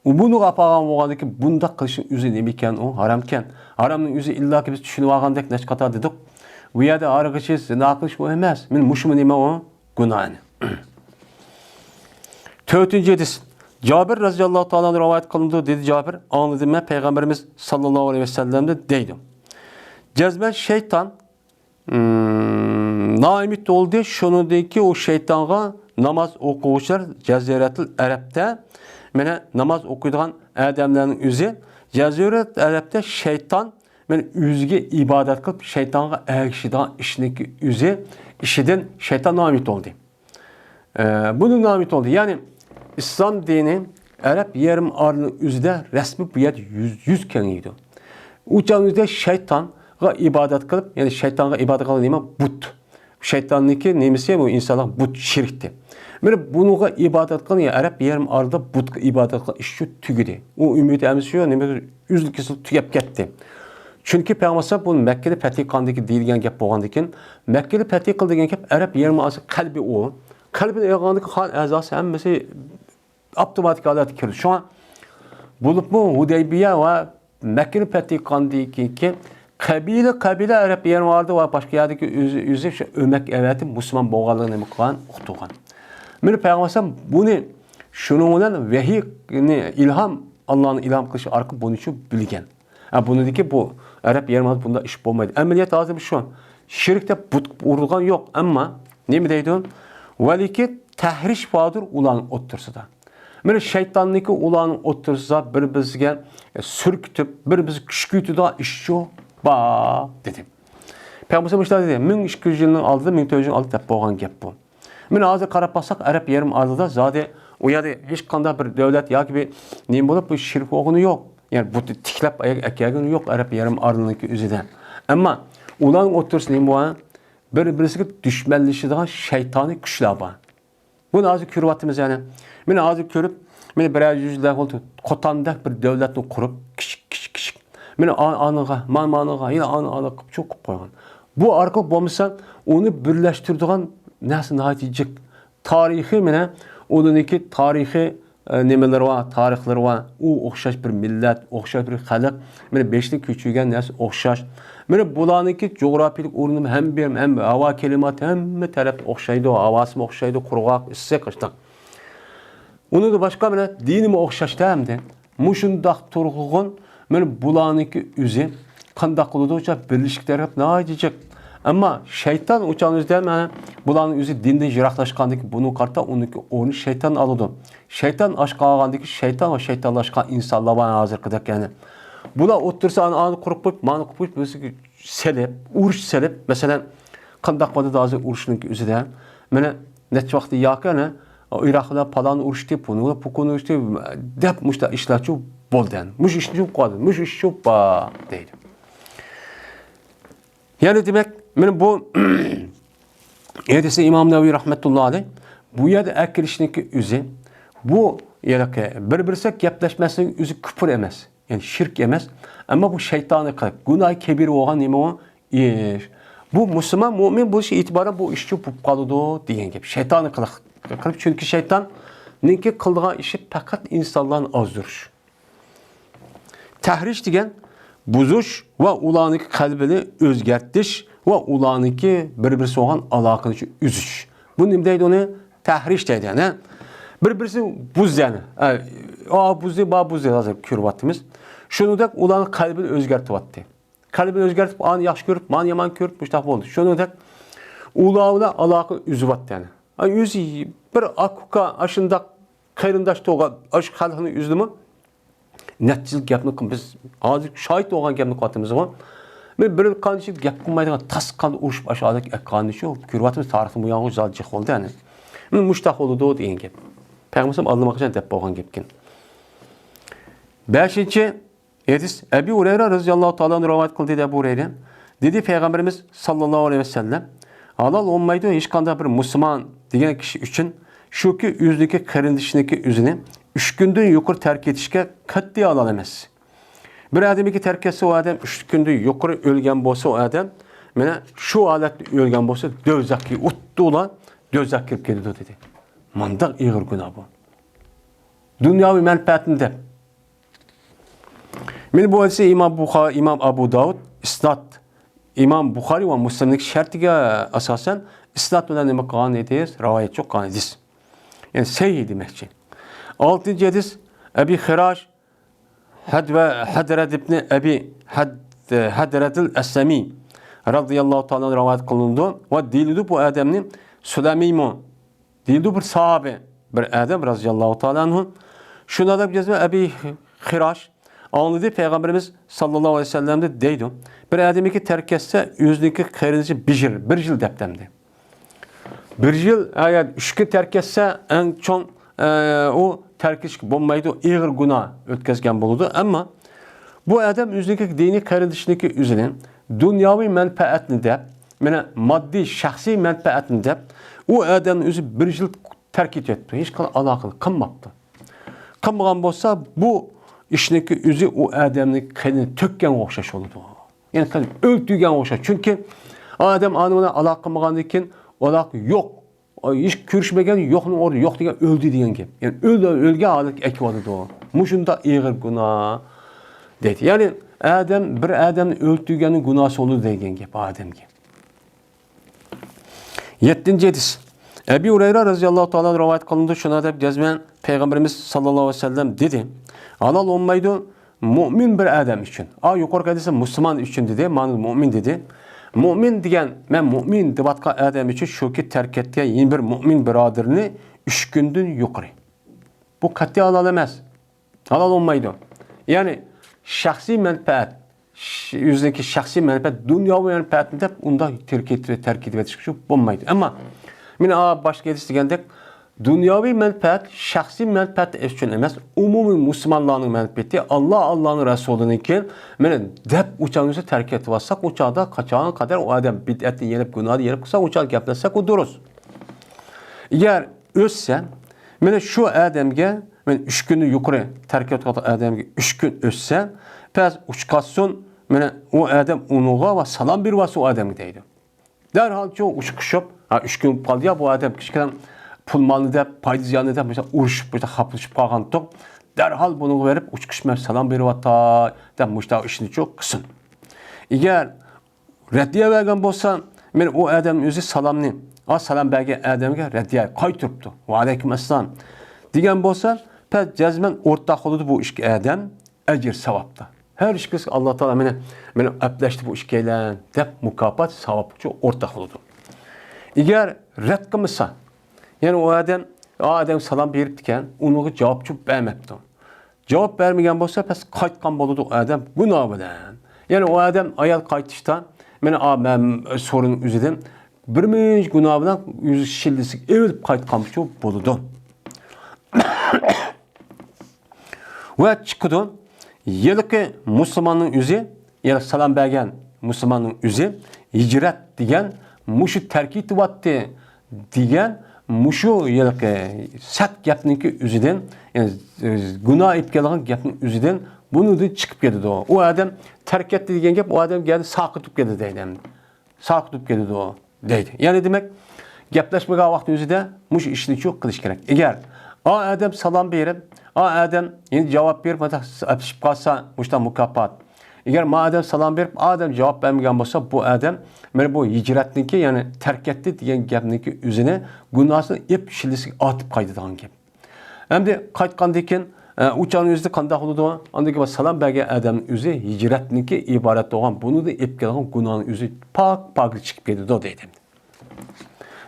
ئۇ بۇنىڭغا ئاپارغان بولغاندىكىن، بۇنداق قىلىشنىڭ ئۆزى نېمىكەن؟ ئۇ ھارامكەن. ھارامنىڭ ئۆزى ئىللاكى بىز چۈشىنىۋالغاندەك نەچچە قاتار دېدۇق. ئۇ يەردە ئارىغا ئىچىش، زىنا قىلىش ئۇ ئەمەس. مېنىڭ مۇشۇمۇ نېمە ئۇ؟ گۇناھ. تۆتىنچى ھەدىس. جابىر رەزىياللاھۇ تائالا ئەنھۇ رىۋايەت قىلىنىدۇ، دېدى جابىر، ئاڭلىدىم مەن پەيغەمبىرىمىز ساللاللاھۇ ئەلەيھى ۋەسەللەمدىن دەيدۇ. جەزمەن شەيتان، ئىم، نائۈمىد بولدى، شۇنىڭدىن كېيىن ئۇ شەيتانغا ناماز ئوقۇغۇچىلار جەزىرەتۇل ئەرەبتە، مانا ناماز ئوقۇيدىغان ئادەملەرنىڭ ئۆزى، جەزىرەتۇل ئەرەبتە شەيتان مانا ئۆزىگە ئىبادەت قىلىپ، شەيتانغا ئەگىشىدىغان ئىشنىڭكى ئۆزى، ئىشىدىن شەيتان نائۈمىد بولدى. ئە، بۇنى نامى تولدى. يەنى ئىسلام دىنى ئەرەب يېرىم ئارىلىنىڭ ئۆزىدە رەسمىي بۇ يەردە يۈز، يۈز كېڭىيىدۇ. ئۇ چاغنىڭ ئۆزىدە شەيتانغا ئىبادەت قىلىپ، يەنى شەيتانغا ئىبادەت قىلغان نېمە؟ بۇت. شەيتاننىڭكى نېمىسى؟ بۇ ئىنسانلار بۇت، شېرىكتى. مانا بۇنىڭغا ئىبادەت قىلغان، يەنى ئەرەب يېرىم ئارىلىدا بۇتقا ئىبادەت قىلغان ئىش شۇ تۈگىدى. ئۇ ئۈمىدى ئەمەس شۇ، نېمە ئۈزۈل-كېسىل تۈگەپ كەتتى. چۈنكى پەيغەمبەر ئەلەيھىسسالام بۇ مەككىدە پەتھى قىلغاندىكى دېيىلگەن گەپ بولغاندىكىن، مەككىدە پەتھى قىل دېگەن گەپ ئەرەب يېرىم ئارىسى قەلبى ئۇ. قەلبىنى ئېلىغاندىكى قان ئەزاسى ھەممىسى ئاپتوماتىك ھالەتتە كىرىدۇ. شۇڭا بولۇپمۇ ھۇدەيبىيە ۋە مەككىنى پەتھى قىلغاندىن كېيىنكى قەبىلە، قەبىلە ئەرەب يېرىم ئارىلىدا ۋە باشقا يەردىكى ئۆزى، ئۆزى شۇ ئۆمەك ئەۋەتىپ مۇسۇلمان بولغانلىقىنى نېمە قىلغان؟ ئۇقتۇرغان. مانا پەيغەمبەر ئەلەيھىسسالام بۇنى شۇنىڭ بىلەن ۋەھىينى ئىلھام، ئاللانىڭ ئىلھام قىلىشى ئارقىلىق بۇنى شۇ بىلگەن. ھە، بۇنىڭدىكى بۇ ئەرەب يېرىم ئارىلىدا بۇنداق ئىش بولمايدۇ. ئەمەلىيەت ھازىر شۇ. شېرىك دەپ بۇت ئۇرۇلغان يوق، ئەمما نېمە دەيدۇ؟ ۋەلىكىن تەھرىش باردۇر ئۇلارنىڭ ئوتتۇرىسىدا. مانا شەيتاننىڭكى ئۇلارنىڭ ئوتتۇرىسىدا بىر-بىرىگە، ئە، سۈركىتىپ، بىر-بىرىگە كۈشكۈرتىدىغان ئىش شۇ بار، دېدى. پەيغەمبەر مۇشۇنداق دېدى، مىڭ ئىككى يۈز يىلنىڭ ئالدىدا، مىڭ تۆت يۈز يىلنىڭ ئالدىدا دەپ بولغان گەپ بۇ. مانا ھازىر قاراپ باقساق، ئەرەب يېرىم ئارىلىدا زادى ئۇ يەردە ھېچقانداق بىر دۆلەت ياكى بىر نېمە بولۇپ، بۇ شېرىك بولغىنى يوق. يەنى بۇتنى تىكلەپ ئەكەلگىنى يوق ئەرەب يېرىم ئارىلىنىڭكى ئۆزىدە. ئەمما ئۇلارنىڭ ئوتتۇرىسىدا نېمە بار؟ بىر-بىرسىگە دۈشمەنلىشىدىغان شەيتانىي كۈچلەر بار. بۇنى ھازىر كۆرۈۋاتىمىز يەنى. مانا ھازىر كۆرۈپ، مانا بىرەر يۈز يىللار بولدى، قوتاندەك بىر دۆلەتنى قۇرۇپ، كىچىك، كىچىك، كىچىك. مانا ئا-، ئانىغا، مانا مانىغا، يەنە ئانا، ئانا قىلىپ چوڭ قىلىپ قويغان. بۇ ئارقىلىق بولمىسا، ئۇنى بىرلەشتۈرىدىغان نەرسە ناھايىتى جىق. تارىخى مانا، ئۇنىڭكى تارىخى، ئە، نېمىلىرى بار، تارىخلىرى بار. ئۇ ئوخشاش بىر مىللەت، ئوخشاش بىر خەلق. مانا بېشىنى كۆچۈرگەن نەرسە ئوخشاش. مانا بۇلارنىڭكى جۇغراپىيىلىك ئورنىمۇ ھەم بىر، ھەم ھاۋا كىلىماتى ھەممە تەرەپتە ئوخشايدۇ. ھاۋاسىمۇ ئوخشايدۇ، قۇرغاق، ئىسسىق، ئاشۇنداق. ئۇنىڭدىن باشقا مانا دىنىمۇ ئوخشاشتا ئەمدى. مۇشۇنداق تۇرغۇن، مانا بۇلارنىڭكى ئۆزى قانداق قىلىدۇ؟ بىرلىشىشكە تەرەپ ناھايىتى جىق. ئەمما شەيتان ئۇچان ئۆزىدە مانا بۇلارنىڭ ئۆزى دىندىن يىراقلاشقاندىكى بۇنىڭ قارىتا ئۇنىڭكى ئورنى شەيتان ئالىدۇ. شەيتان ئاشقا ئالغاندىكى شەيتان ۋە شەيتانلاشقان ئىنسانلار بار ھازىرقىدەك يەنى. بۇلار ئوتتۇرىسى ئانى، ئانى قۇرۇپ قويۇپ، مانى قويۇپ قويۇپ، بىزگە سېلىپ، ئۇرۇش سېلىپ، مەسىلەن، قانداق بولدى ھازىر ئۇرۇشنىڭكى ئۆزىدە؟ مانا نەچچە ۋاقىت ياكى ئەنە ئىراق بىلەن پالان ئۇرۇشتى، پۇنى بىلەن پۇكۇن ئۇرۇشتى دەپ مۇشۇنداق ئىشلارچۇ بولدى. مۇشۇ ئىشنى قىلىپ قويدى، مۇشۇ ئىشچۇ بار دەيدۇ. يەنى دېمەك، مانا بۇ ھەدىسنى ئىمام نەۋەۋى رەھمەتۇللا ئەلەيھ بۇ يەردە ئەكىرىشنىڭكى ئۆزى، بۇ يەنى بىر-بىرسى گەپلەشمەسلىكنىڭ ئۆزى كۇپۇر ئەمەس، يەنى شىرك ئەمەس. ئەمما بۇ شەيتانىي قىلىق، گۇناھى كەبىرە بولغان نېمە ئۇ؟ ئىش. بۇ مۇسۇلمان، مۆمىن بولۇش ئېتىبارى بۇ ئىشچۇ بولۇپ قالىدۇ دېگەن گەپ. شەيتانىي قىلىق قىلىپ، چۈنكى شەيتاننىڭكى قىلىدىغان ئىشى پەقەت ئىنسانلارنى ئازدۇرۇش. تەھرىش دېگەن بۇزۇش ۋە ئۇلارنىڭكى قەلبىنى ئۆزگەرتىش ۋە ئۇلارنىڭكى بىر-بىرسى بولغان ئالاقىنى ئۈزۈش. بۇ نېمە دەيدۇ ئۇنى؟ تەھرىش دەيدۇ يەنى. بىر-بىرسى بۇز يەنى. ئە، ئا بۇزدى، با بۇزدى ھازىر كۆرۈۋاتىمىز. شۇنىڭدەك ئۇلارنىڭ قەلبىنى ئۆزگەرتىۋاتتى. قەلبىنى ئۆزگەرتىپ، ئانى ياخشى كۆرۈپ، مانى يامان كۆرۈپ، مۇشۇنداق بولدى. شۇنىڭدەك ئۇلار بىلەن ئالاقە ئۈزۈۋاتتى يەنى. ئا، ئۆزى بىر ئاكا ئۇكا ئاشۇنداق قېرىنداش تۇغقان ئاشۇ خەلقنى ئۈزدىمۇ؟ نەچچە يىل گەپنى قىل-، بىز ھازىر شاھىت بولغان گەپنى قىلىۋاتىمىزغۇ. مەن بىر قانچە يىل گەپ قىلمايدىغان تاس قان ئۇرۇشۇپ ئاشۇ ئادەم ئەكقاننى شۇ كۆرۈۋاتىمىز، تارىخنى بۇ ياڭغۇ زال جىق بولدى يەنى. مانا مۇشۇنداق بولىدۇ دېگەن گەپ. پەيغەمبەر ئالدىماقچان دەپ بولغان گەپكەن. بەشىنچى ھەدىس، ئەبى ھۇرەيرە رەزىياللاھۇ تائالا ئەنھۇ رىۋايەت قىلدى دەپ ھۇرەيرە. دېدى پەيغەمبىرىمىز ساللاللاھۇ ئەلەيھى ۋەسەللەم، ھالال بولمايدۇ ھېچقانداق بىر مۇسۇلمان دېگەن كىشى ئۈچۈن، شۇكى ئۆزىنىڭكى قېرىندىشىنىڭكى ئۆزىنى ئۈچ كۈندىن يۇقىرى تەرك ئېتىشكە قەتئىي ھالال ئەمەس. بىر ئادەمگە تەرك ئەتسە، ئۇ ئادەم ئۈچ كۈندىن يۇقىرى ئۆلگەن بولسا، ئۇ ئادەم مانا شۇ ھالەتتە ئۆلگەن بولسا، دوزاخقا ئوتتۇلا، دوزاخقا كىرىپ كېتىدۇ دېدى. مانداق ئېغىر گۇناھ بۇ. دۇنياۋى مەنپەئەتنى دەپ. مانا بۇ ھەدىسنى ئىمام بۇخا-، ئىمام ئەبۇ داۋۇد ئىسناد، ئىمام بۇخارىي ۋە مۇسلىمنىڭ شەرتىگە ئاساسەن ئىسناد بىلەن نېمە قىلغان ھەدىس، رىۋايەت قىلغان ھەدىس. يەنى سەھىھ دېمەكچى. ئالتىنچى ھەدىس، ئەبى خىراش ھەد-، ۋە ھەدرەت ئىبنى ئەبى ھەد-، ھەدرەتىل ئەسلەمى رەزىياللاھۇ تائالا ئەنھۇ رىۋايەت قىلىنىدۇ ۋە دېيىلىدۇ، بۇ ئادەمنى سۇلەمىمۇ دېيىلىدۇ، بىر ساھابە، بىر ئادەم رەزىياللاھۇ تائالا ئەنھۇ. شۇنىڭ دەپ گەزمە ئەبى خىراش ئاڭلىدى پەيغەمبىرىمىز ساللاللاھۇ ئەلەيھى ۋەسەللەمدىن دەيدۇ، بىر ئادەمنىڭكى تەرك ئەتسە، ئۆزىنىڭكى قېرىندىشى بىر يىل، بىر يىل دەپتەمدى. بىر يىل، ئەگەر ئۈچ كۈن تەرك ئەتسە، ئەڭ چوڭ، ئە، ئۇ تەرك ئېتىشكە بولمايدۇ، ئېغىر گۇناھ ئۆتكەزگەن بولىدۇ. ئەمما بۇ ئادەم ئۆزىنىڭكى دىنىي قېرىندىشىنىڭكى ئۆزىنى دۇنياۋى مەنپەئەتنى دەپ، مانا ماددىي شەخسىي مەنپەئەتنى دەپ، ئۇ ئادەمنى ئۆزى بىر يىل تەرك ئېتىۋەتتى. ھېچقانداق ئالاقە قىلماپتۇ. قىلمىغان بولسا، بۇ ئىشنىڭكى ئۆزى ئۇ ئادەمنىڭ قېنىنى تۆككەنگە ئوخشاش بولىدۇ. يەنى قېنى ئۆلتۈرگەنگە ئوخشاش. چۈنكى ئادەم ئانىڭ بىلەن ئالاقە قىلمىغاندىن كېيىن ئالاقە يوق. ھېچ كۆرۈشمىگەن يوقنىڭ ئورنىدا يوق دېگەن ئۆلدى دېگەن گەپ. يەنى ئۆل-، ئۆلگەن ھالەتكە ئەكىۋالىدۇ. مۇشۇنداق ئېغىر گۇناھ دەيدۇ. يەنى ئادەم بىر ئادەمنى ئۆلتۈرگەننىڭ گۇناھى بولىدۇ دېگەن گەپ ئادەمگە. يەتتىنچى ھەدىس. ئەبى ھۇرەيرە رەزىياللاھۇ تائالا رىۋايەت قىلىنىدۇ، شۇنى دەپ جەزمەن پەيغەمبىرىمىز ساللاللاھۇ ئەلەيھى ۋەسەللەم دېدى، ھالال بولمايدۇ مۇئمىن بىر ئادەم ئۈچۈن. ئا، يۇقىرىقى ھەدىستە مۇسۇلمان ئۈچۈن دېدى، مانا مۇئمىن دېدى. مۇئمىن دېگەن، مەن مۇئمىن دەۋاتقان ئادەم ئۈچۈن شۇكى تەرك ئەتكەن يەنە بىر مۇئمىن بۇرادىرىنى ئۈچ كۈندىن يۇقىرى. بۇ قەتئىي ھالال ئەمەس. ھالال بولمايدۇ. يەنى شەخسىي مەنپەئەت، ش-، ئۆزىنىڭكى شەخسىي مەنپەئەت، دۇنياۋى مەنپەئەتنى دەپ ئۇنداق تەرك ئېتىۋ-، تەرك ئېتىۋېتىشكە شۇ بولمايدۇ. ئەمما مانا ئا، باشقا ھەدىس دېگەندەك، دۇنياۋى مەنپەئەت شەخسىي مەنپەئەت ئۈچۈن ئەمەس، ئومۇمىي مۇسۇلمانلارنىڭ مەنپەئەتى، ئاللا، ئاللانىڭ رەسۇلىنىڭكى مانا دەپ ئۇچانىسى تەرك ئېتىۋاتساق، ئۇ چاغدا قاچان قەدەر ئۇ ئادەم بىدئەتنى يېنىپ، گۇناھنى يېنىپ قىلسا، ئۇ چاغدا گەپلەشسەك، ئۇ دۇرۇس. ئەگەر ئۆتسە، مانا شۇ ئادەمگە، مانا ئۈچ كۈندىن يۇقىرى تەرك ئېتىۋاتقان ئادەمگە ئۈچ كۈن ئۆتسە، پەس ئۇچقاچسۇن، مانا ئۇ ئادەم ئۇنىڭغا ۋە سالام بېرىۋاتسۇن ئۇ ئادەمگە دەيدۇ. دەرھالچۇ ئۇچقۇشۇپ، ھا، ئۈچ كۈن بولۇپ قالدى يا، بۇ ئادەم كىچىككىنە پۇل مالنى دەپ، پايدا زىياننى دەپ، مۇشۇنداق ئۇرۇشۇپ، مۇشۇنداق خاپىلىشىپ قالغانتۇق. دەرھال بۇنىڭغا بېرىپ، ئۇچقۇشۇپ، مەن سالام بېرىۋاتاي دەپ، مۇشۇنداق ئىشنىچۇ قىلسۇن. ئەگەر رەددىيە بەرگەن بولسا، مانا ئۇ ئادەم ئۆزى سالامنى، ئا، سالام بەرگەن ئادەمگە رەددىيە قايتۇرۇپتۇ. ۋەئەلەيكۇم ئەسسالام دېگەن بولسا، پەس جەزمەن ئورتاق بولىدۇ بۇ ئىككى ئادەم ئەجىر ساۋابتا. ھەر ئىككىسىگە ئاللا تائالا مېنى، مېنى ئەپلەشتى بۇ ئىككىيلەن دەپ مۇكاپات، ساۋابقا ئورتاق بولىدۇ. ئەگەر رەت قىلمىسا، يەنى ئۇ ئادەم، ئا ئادەمگە سالام بېرىپتىكەن، ئۇنىڭغا جاۋابچۇ بەرمەپتۇ. جاۋاب بەرمىگەن بولسا، پەس قايتقان بولىدۇ ئۇ ئادەم گۇناھ بىلەن. يەنى ئۇ ئادەم ئايال قايتىشتا، مېنى ئا، مەن سورۇن ئۆزىدىن بىر مۇنچە گۇناھ بىلەن يۈز شىللىسىگە ئېۋىلىپ قايتقانچۇ بولىدۇ. ۋە چىقىدۇ. ھېلىقى مۇسۇلماننىڭ ئۆزى، يەنى سالام بەرگەن مۇسۇلماننىڭ ئۆزى ھىجرەت دېگەن مۇشۇ تەرك ئېتىۋاتتى دېگەن مۇشۇ ھېلىقى سەت گەپنىڭكى ئۆزىدىن، يەنى گۇناھ ئېلىپ كېلىدىغان گەپنىڭ ئۆزىدىن بۇنىڭدىن چىقىپ كېتىدۇ. ئۇ ئادەم تەرك ئەتتى دېگەن گەپ، ئۇ ئادەم گەردە ساقىت بولۇپ كېتىدۇ دەيدۇ. ساقىت بولۇپ كېتىدۇ دەيدۇ. يەنى دېمەك، گەپلەشمىگەن ۋاقىتنىڭ ئۆزىدە مۇشۇ ئىشنى شۇ قىلىش كېرەك. ئەگەر ئا ئادەم سالام بېرىپ، ئا ئادەم يەنە جاۋاب بېرىپ، مۇنداق ئەپلىشىپ قالسا، مۇشۇنداق مۇكاپات. ئەگەر ما ئادەم سالام بېرىپ، ئا ئادەم جاۋاب بەرمىگەن بولسا، بۇ ئادەم مانا بۇ ھىجرەتنىڭكى، يەنى تەرك ئەتتى دېگەن گەپنىڭكى ئۆزىنى گۇناھىنى ئېلىپ شىللىسىگە ئارتىپ قايتىدىغان گەپ. ئەمدى قايتقاندىن كېيىن، ئە، ئۇ چاغنىڭ ئۆزىدە قانداق بولىدۇ؟ ئاندىن كېيىن سالام بەرگەن ئادەمنىڭ ئۆزى ھىجرەتنىڭكى ئىبارەت بولغان، بۇنىڭدىن ئېلىپ كېلىدىغان گۇناھنىڭ ئۆزى پاك، پاكىز چىقىپ كېتىدۇ دەيدۇ.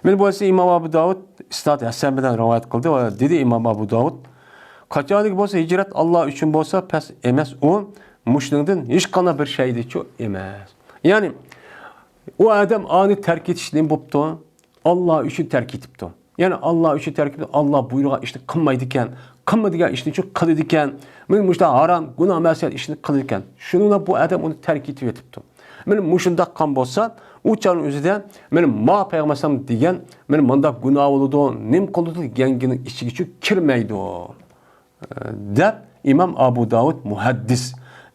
مانا بۇ ھەدىسنى ئىمام ئابۇ داۋۇد ئىسناد ھەسەن بىلەن رىۋايەت قىلدى ۋە دېدى ئىمام ئابۇ داۋۇد، قاچانكى بولسا ھىجرەت ئاللا ئۈچۈن بولسا، پەس ئەمەس ئۇ مۇشۇنىڭدىن ھېچقانداق بىر شەيدىچۇ ئەمەس. يەنى، ئۇ ئادەم ئانى تەرك ئېتىش نېمە بوپتۇ؟ ئاللا ئۈچۈن تەرك ئېتىپتۇ. يەنى ئاللا ئۈچۈن تەرك ئېتىپ، ئاللا بۇيرۇغان ئىشنى قىلمايدىكەن، قىلما دېگەن ئىشنى شۇ قىلىدىكەن. مانا مۇشۇنداق ھارام، گۇناھ، مەسىيەت ئىشنى قىلىدىكەن. شۇنىڭ بىلەن بۇ ئادەم ئۇنى تەرك ئېتىۋېتىپتۇ. مانا مۇشۇنداق قىلغان بولسا، ئۇ چاغنىڭ ئۆزىدە مانا ما پەيغەمبەر ئەلەيھىسسالام دېگەن، مانا مۇنداق گۇناھ بولىدۇ، نېمە قىلىدۇ دېگەننىڭ ئىچىگىچۇ كىرمەيدۇ. دەپ ئىمام ئابۇ داۋۇد مۇھەددىس.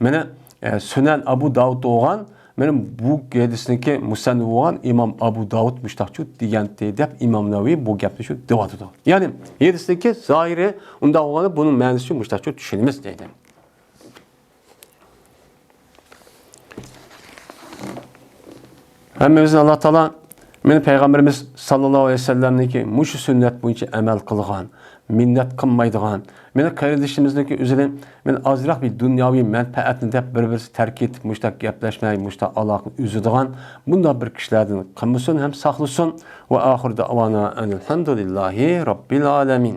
مانا، ئە، سۈنەن ئابۇ داۋۇد بولغان، مانا بۇ ھەدىسنىڭكى مۇسەننىپى بولغان ئىمام ئابۇ داۋۇد مۇشتاقچۇ دېگەنتى دەپ ئىمام نەۋەۋى بۇ گەپنى شۇ دەۋاتىدۇ. يەنى ھەدىسنىڭكى زاھىرى ئۇنداق بولغاندا بۇنىڭ مەنىسى شۇ مۇشتاقچۇ چۈشىنىمىز دەيدۇ. ھەممىمىزنى ئاللا تائالا مانا پەيغەمبىرىمىز ساللاللاھۇ ئەلەيھى ۋەسەللەمنىڭكى مۇشۇ سۈننەت بويىچە ئەمەل قىلغان، مىننەت قىلمايدىغان، مانا قېرىندىشىمىزنىڭكى ئۆزىنى مانا ئازراق بىر دۇنياۋى مەنپەئەتنى دەپ بىر-بىرسى تەرك ئېتىپ مۇشتاق گەپلەشمەي، مۇشتاق ئالاقىنى ئۈزىدىغان بۇنداق بىر كىشىلەردىن قىلمىسۇن ھەم ساقلىسۇن. ۋە ئاخىر دەۋانا ئەنىل ھەمدۇلىللاھى رەببىل ئالەمىن.